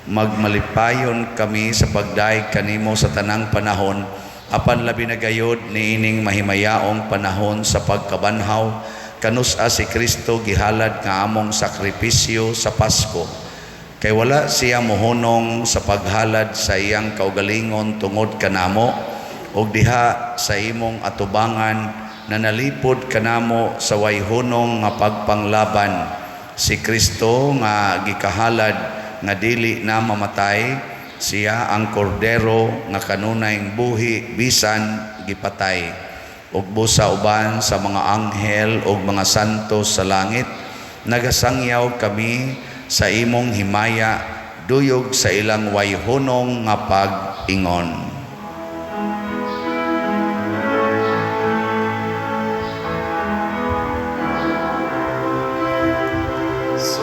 [SPEAKER 2] magmalipayon kami sa pagdayeg kanimo sa tanang panahon, apan labi na gayod niining mahimayaong panahon sa pagkabanhaw kanus-a si Kristo gihalad nga among sakripisyo sa Pasko. Kay wala siya mohunong sa paghalad sa iyang kaugalingon tungod kanamo, ug diha sa imong atubangan na nalipod kanamo sa way hunong nga pagpanglaban. Si Kristo nga gikahalad nga dili na mamatay, siya ang kordero nga kanunay buhi bisan gipatay. Ug busa uban sa mga anghel ug mga santos sa langit, nagasangyaw kami sa imong himaya duyog sa ilang way hunong nga pag-ingon.
[SPEAKER 1] Sanctus,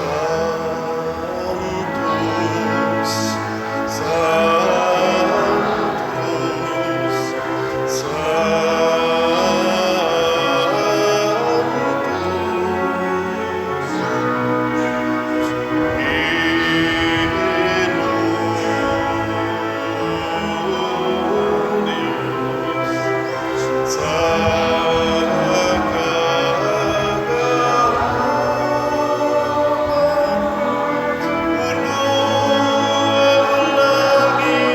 [SPEAKER 1] Sanctus, Sanctus. Ginoo Dios,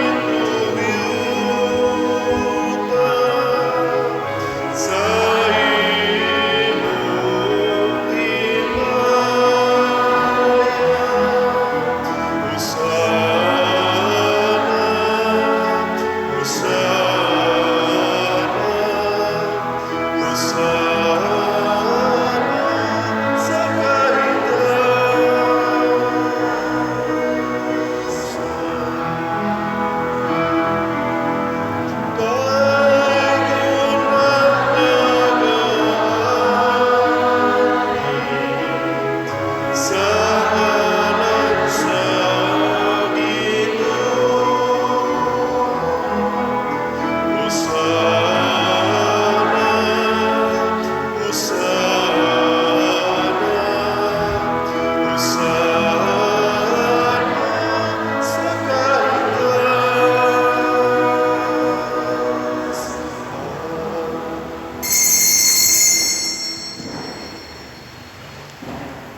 [SPEAKER 1] sa Hosanna, sa Hosanna, sa kaitaas.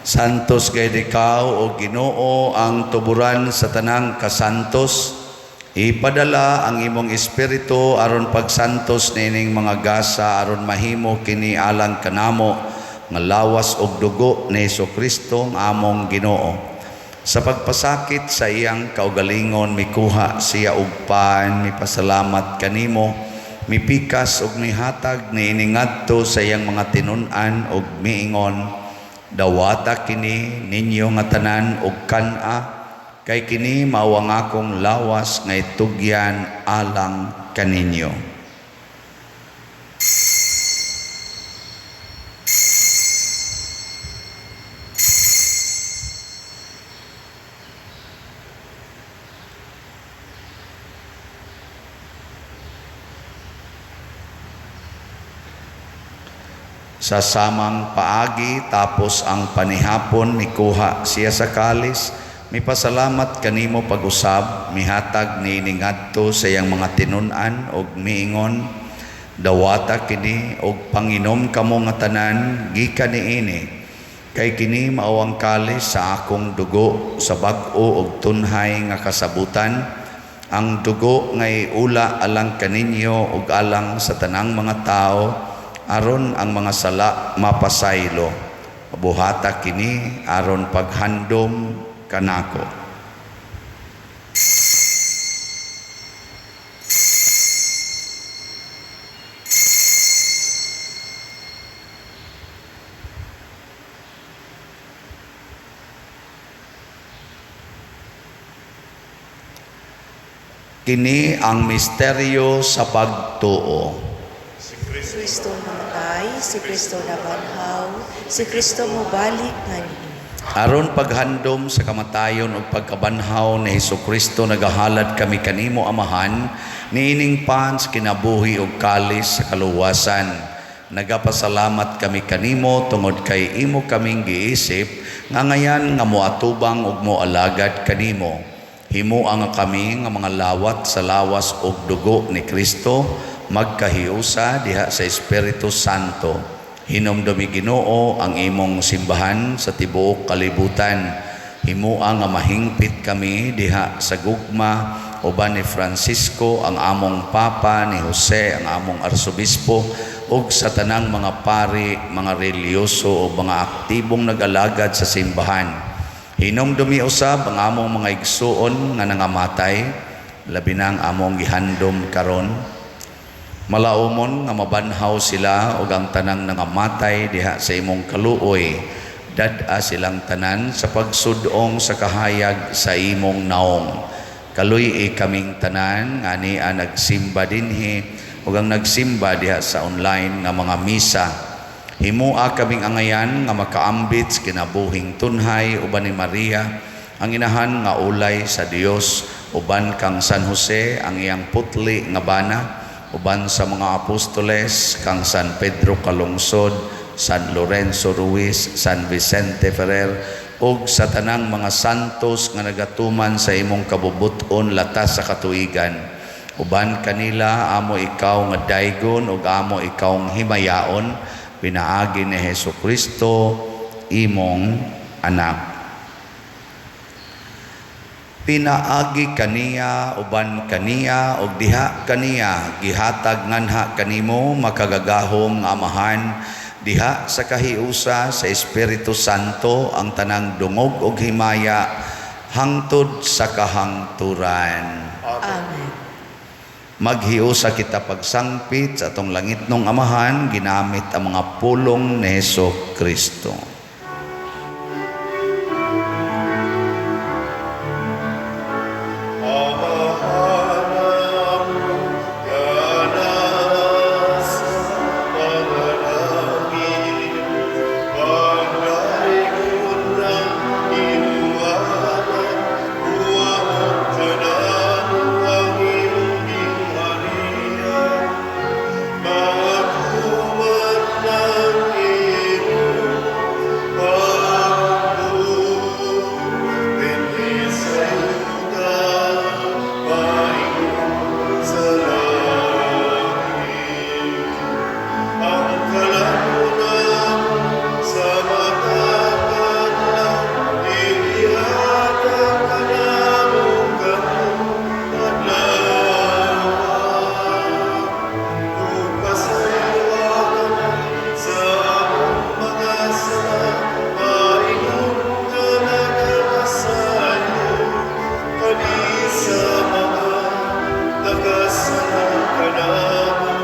[SPEAKER 2] Santos gayud ikaw o Ginoo ang tuburan sa tanang kasantos. Ipadala ang imong espiritu aron pagsantos niining mga gasa aron mahimo kini alang kanamo nga lawas ug dugo ni Hesukristo nga among Ginoo. Sa pagpasakit sa iyang kaugalingon mikuha siya og pan, mipasalamat kanimo, mipikas ug mihatag niini ngadto sa iyang mga tinun-an ug miingon: "Dawata kini ninyo nga tanan og kan-a, kay kini mao ang akong lawas nga itugyan alang kaninyo." Sa samang paagi tapos ang panihapon mikuha siya sa kalis, mipasalamat kanimo pag-usab, mihatag niini ngadto sa iyang mga tinun-an og miingon: "Dawata kini og panginom kamo nga tanan gikan niini, kay kini mao ang kalis sa akong dugo sa bag-o og tunhay nga kasabutan, ang dugo nga iula alang kaninyo ug alang sa tanang mga tawo aron ang mga sala mapasaylo. Buhata kini aron paghandom kanako." Kini ang misteryo sa pagtuo.
[SPEAKER 3] Si Kristo namatay, si Kristo nabanhaw, si Kristo mobalik nganhi.
[SPEAKER 2] Aron paghandom sa kamatayon ug pagkabanhaw ni Hesukristo, nagahalad kami kanimo, Amahan, niining pan sa kinabuhi ug kalis sa kaluwasan. Nagapasalamat kami kanimo tungod kay imo kaming giisip nga ngayan nga moatubang ug moalagad kanimo. Himoa nga kami nga mga lawat sa lawas ug dugo ni Kristo magkahiusa diha sa Espiritu Santo. Hinumdumi, Ginoo, ang imong simbahan sa tibuok kalibutan. Himoa nga mahingpit kami diha sa gugma uban ni Francisco ang among Papa, ni Jose ang among Arsobispo, ug sa tanang mga pari, mga relihiyoso o mga aktibong nag-alagad sa simbahan. Hinumdumi usab ang among mga igsuon nga nangamatay, labi na ang among gihandom karon. Malaumon nga mabanhaw sila ug ang tanang nangamatay diha sa imong kaluoy. Dad-a silang tanan sa pagsudong sa kahayag sa imong naong. Kaluy-i kaming tanan nga ania nagsimba dinhi ug ang nagsimba diha sa online nga mga misa. Himoa kaming angayan nga makaambit sa kinabuhing tunhay uban ni Maria, ang inahan nga ulay sa Dios, uban kang San Jose, ang iyang putli nga bana, uban sa mga apostoles, kang San Pedro Calungsod, San Lorenzo Ruiz, San Vicente Ferrer, ug sa tanang mga santos nga nagatuman sa imong kabubut-on latas sa katuigan. Uban kanila amo ikaw nga daygon ug amo ikaw himayaon pinaagi ni Hesus Kristo, imong anak. Pinaagi kaniya, uban kaniya, ug diha kaniya, gihatag nganha kanimo, makagagahom nga Amahan, diha sa kahiusa sa Espiritu Santo, ang tanang dungog ug himaya hangtod sa kahangturan.
[SPEAKER 3] Amen.
[SPEAKER 2] Maghiusa kita pagsangpit sa atong langitnong Amahan ginamit ang mga pulong ni Hesus Kristo.
[SPEAKER 1] Amahan among nga nasa mga langit, pagdaygon ang imong ngalan, Moabot kanamo ang imong gingharian, matuman ang imong pagbuot dinhi sa yuta paingon sa langit. Ang kalamon sa matag adlaw, ihatag kanamo karong adlaw. Ug pasayloa kami sa among mga sala, paingon nga nagapasaylo kami sa mga nakasala kanamo.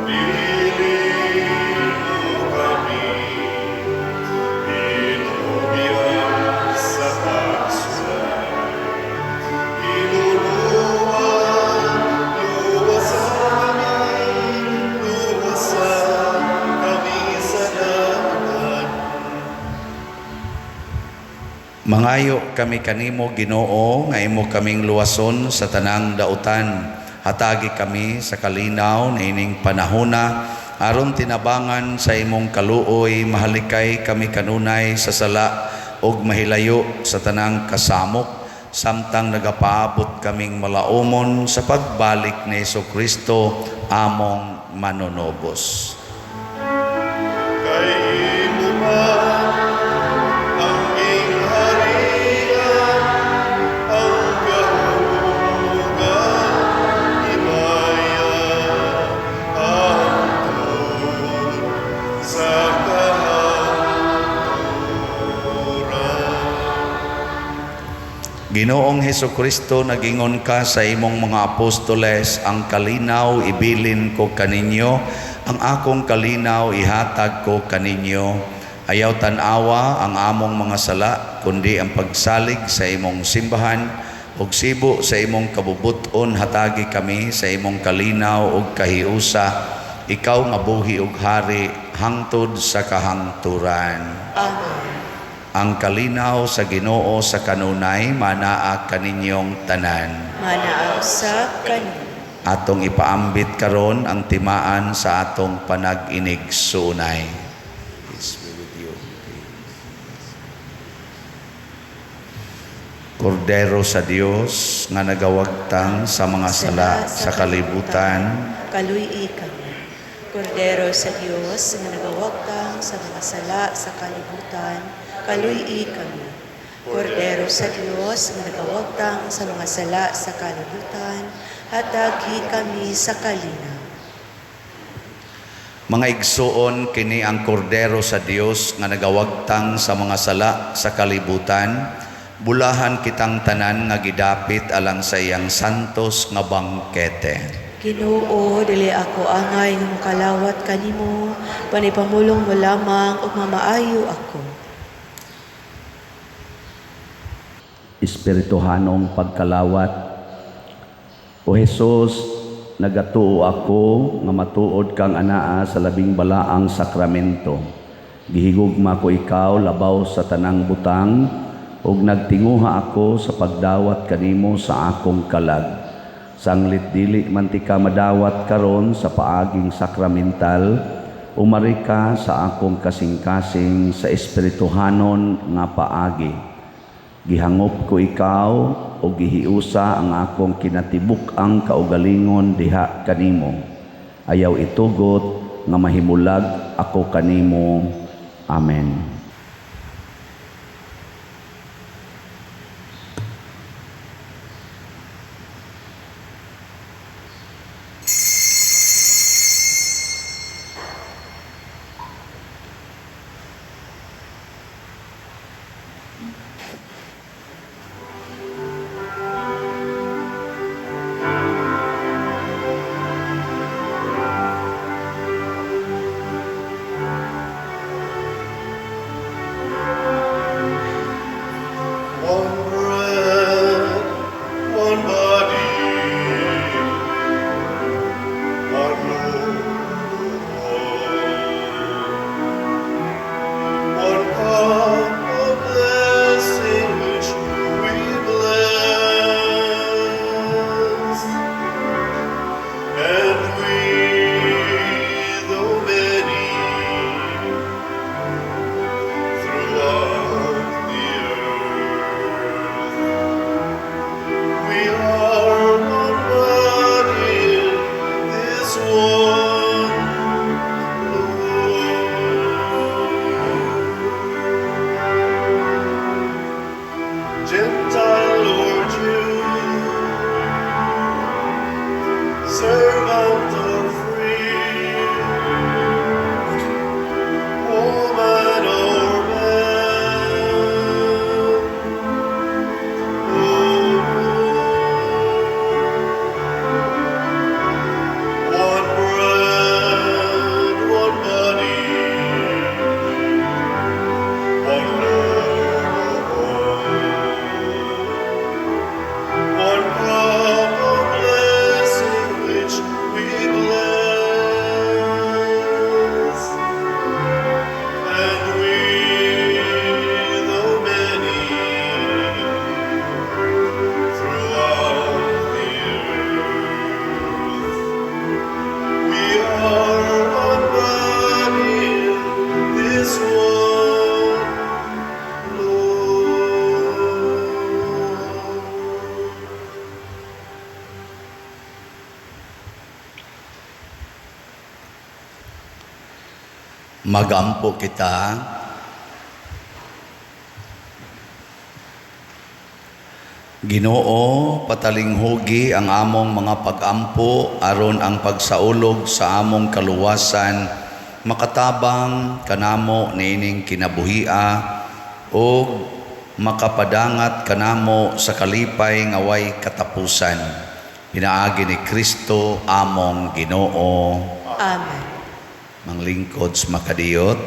[SPEAKER 1] Dili mo kami hinubyan sa pagsulay. Hinuluan, luwasa kami, luwasa kami sa dautan.
[SPEAKER 2] Mangayo kami kanimo, Ginoo, nga imo kaming luwason sa tanang dautan. Hatagi kami sa kalinaw niining panahona aron tinabangan sa imong kaluoy mahalikay kami kanunay sa sala ug mahilayo sa tanang kasamok samtang nagapaabot kaming malaumon sa pagbalik ni Kristo among manunubos.
[SPEAKER 1] Kay imo man ang gingharian, ang gahom ug ang himaya, hangtod sa kahangturan.
[SPEAKER 2] Ginoong Hesukristo, nagingon ka sa imong mga apostoles, "Ang kalinaw ibilin ko kaninyo, ang akong kalinaw ihatag ko kaninyo." Ayaw tan-awa ang among mga sala, kundi ang pagsalig sa imong simbahan, Ug sibo sa imong kabubut-on hatagi kami sa imong kalinaw ug kahiusa, ikaw nga buhi ug hari hangtod sa kahangturan.
[SPEAKER 3] Amen.
[SPEAKER 2] Ang kalinaw sa Ginoo sa kanunay manaa kaninyong tanan.
[SPEAKER 3] Manaa usab kanimo.
[SPEAKER 2] Atong ipaambit karon ang timaan sa atong panag-inigsuonay. Peace be with you. Kordero sa Dios nga nagawagtang sa mga sala sa kalibutan,
[SPEAKER 3] kaluy-i kami. Kordero sa Dios nga nagawagtang sa mga sala sa kalibutan, kaluy-i kami. Kordero sa Dios nga nagawagtang sa mga sala sa kalibutan, hatagi kami sa kalinaw.
[SPEAKER 2] Mga igsuon, kini ang kordero sa Dios nga nagawagtang sa mga sala sa kalibutan. Bulahan kitang tanan nga gidapit alang sa iyang santos nga bangkete.
[SPEAKER 3] Ginoo, dili ako angay nga mokalawat kanimo, panipamulong mo lamang ug mamaayo ako.
[SPEAKER 2] Espirituhanong pagkalawat. O Hesus, nagatuo ako nga matuod kang anaa sa labing balaang sakramento. Gihigugma ko ikaw labaw sa tanang butang ug nagtinguha ako sa pagdawat kanimo sa akong kalag. Sanglit dili man tika madawat karon sa paaging sakramental, umari ka sa akong kasing-kasing sa espirituhanon nga paagi. Gihangop ko ikaw o gihiusa ang akong kinatibuk-ang kaugalingon diha kanimo. Ayaw itugot nga mahimulag ako kanimo. Amen.
[SPEAKER 1] One bread, one body, one Lord, one cup of blessing which we bless, and we, though many, throughout the earth, we are one body in this one Lord. Gentile or Jew, servant or free, woman or man, oh, one bread, one body, one Lord of all, one cup of blessing which we bless, and we, though many, throughout the earth, we are one body in this one Lord.
[SPEAKER 2] Magampo kita. Ginoo, patalinghugi ang among mga pagampo aron ang pagsaulog sa among kaluwasan makatabang kanamo niining kinabuhia ug makapadangat kanamo sa kalipay nga way katapusan. Pinaagi ni Kristo among Ginoo.
[SPEAKER 3] Amen.
[SPEAKER 2] Manglingkod sa makadiyot,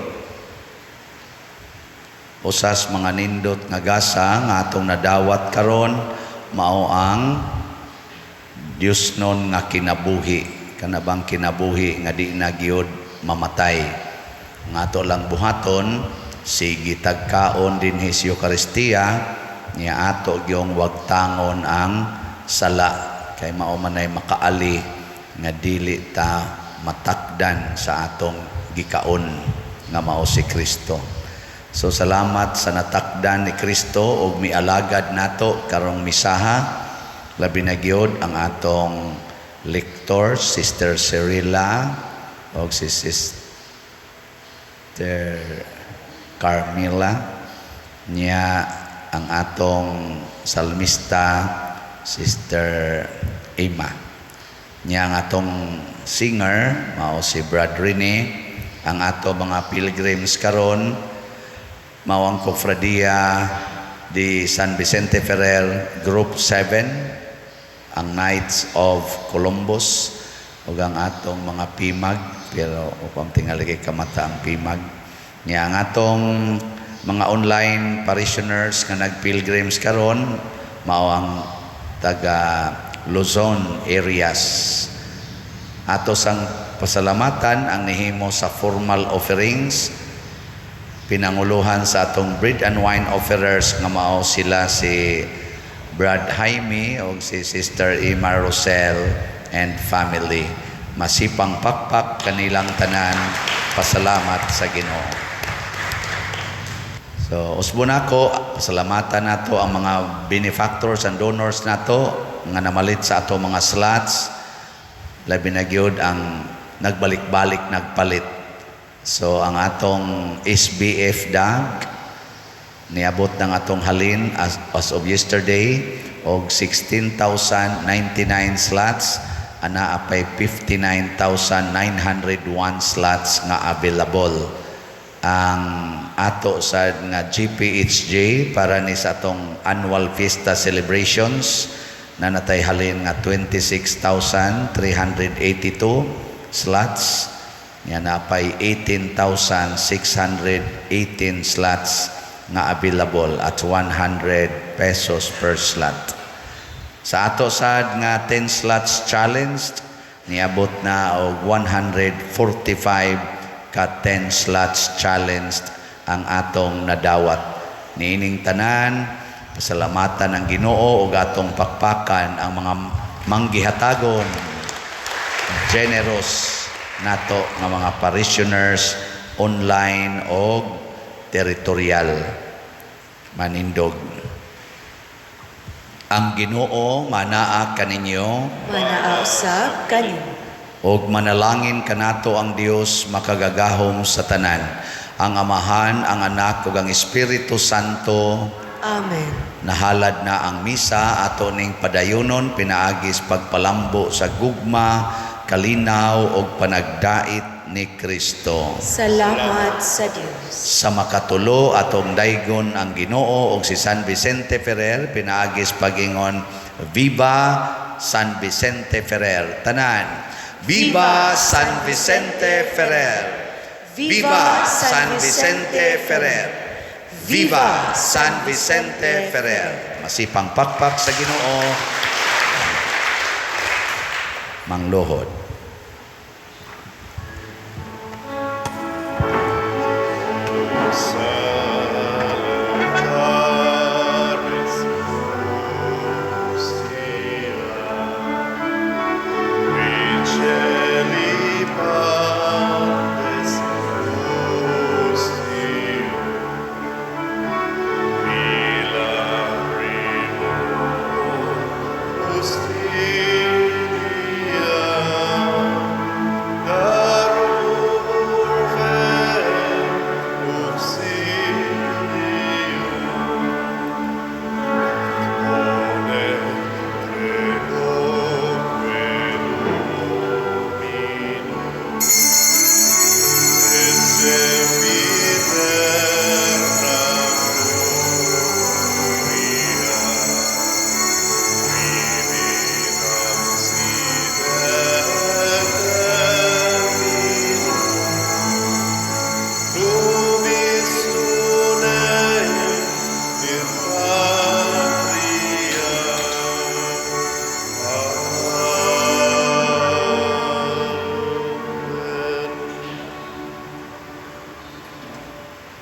[SPEAKER 2] usas mga nindot nga gasa nga atong nadawat karon. mao ang Dios non nga kinabuhi, kanabang kinabuhi nga di na gyud mamatay. Nga ato lang buhaton, sige tagkaon dinhi sa Eukaristiya niya, ato gyong wagtangon ang sala kay mao man ay makaali nga dili ta matakdan sa atong gikaon nga mao si Kristo. So salamat sa natakdan ni Kristo ug mialagad nato karong misaha, labi na gyud ang atong lector, Sister Cyrilla, og si Sister Carmela niya, ang atong salmista, Sister Emma niya, ang atong singer mao si Brad Rene, ang ato mga pilgrims karon mao ang Cofradia di San Vicente Ferrer Group 7, ang Knights of Columbus, ug ang atong mga pimag, pero upang tingali kay kamata ang pimag niya, ang atong mga online parishioners nga nagpilgrims karon mao ang taga Luzon areas. Ato sang pasalamatan ang nihimo sa formal offerings, pinanguluhan sa atong bread and wine offerers nga mao sila si Brad Jaime o si Sister Emma Rosel and family. Masipang pakpak kanilang tanan, pasalamat sa Ginoo. So, usbon ako, pasalamatan nato ang mga benefactors and donors nato nga namalit sa ato mga slots. Labi na gyud ang nagbalik-balik nagpalit. So, ang atong SBF DAG, niabot ng atong halin as of yesterday og 16,099 slots, ana apay 59,901 slots nga available. Ang ato sa nga GPHJ para ni sa atong annual fiesta celebrations na natay halin nga 26,382 slots nga napay 18,618 slots nga available at 100 pesos per slot. Sa ato sad nga 10 slots challenge, niabot na og 145 ka 10 slots challenged ang atong nadawat. Niining tanan, pasalamatan ang Ginoo ug atong pakpakan ang mga manggihatagon, generous nato nga mga parishioners online og territorial. Manindog. Ang Ginoo manaa kaninyo.
[SPEAKER 3] Manaa usab kanimo.
[SPEAKER 2] Og manalangin kanato ang Dios makagagahom sa tanan, ang Amahan, ang Anak ug ang Espiritu Santo.
[SPEAKER 3] Amen.
[SPEAKER 2] Nahalad na ang misa, ato ning padayunon pinaagis pagpalambo sa gugma, kalinaw ug panagdait ni Kristo.
[SPEAKER 3] Salamat sa Dios.
[SPEAKER 2] Sa makatulo, atong daygon ang Ginoo ug si San Vicente Ferrer pinaagis pagingon, "Viva San Vicente Ferrer." Tanan. Viva San Vicente Ferrer. Viva San Vicente Ferrer. Viva San Vicente Ferrer. Masipang pakpak sa Ginoo. Mangluhod.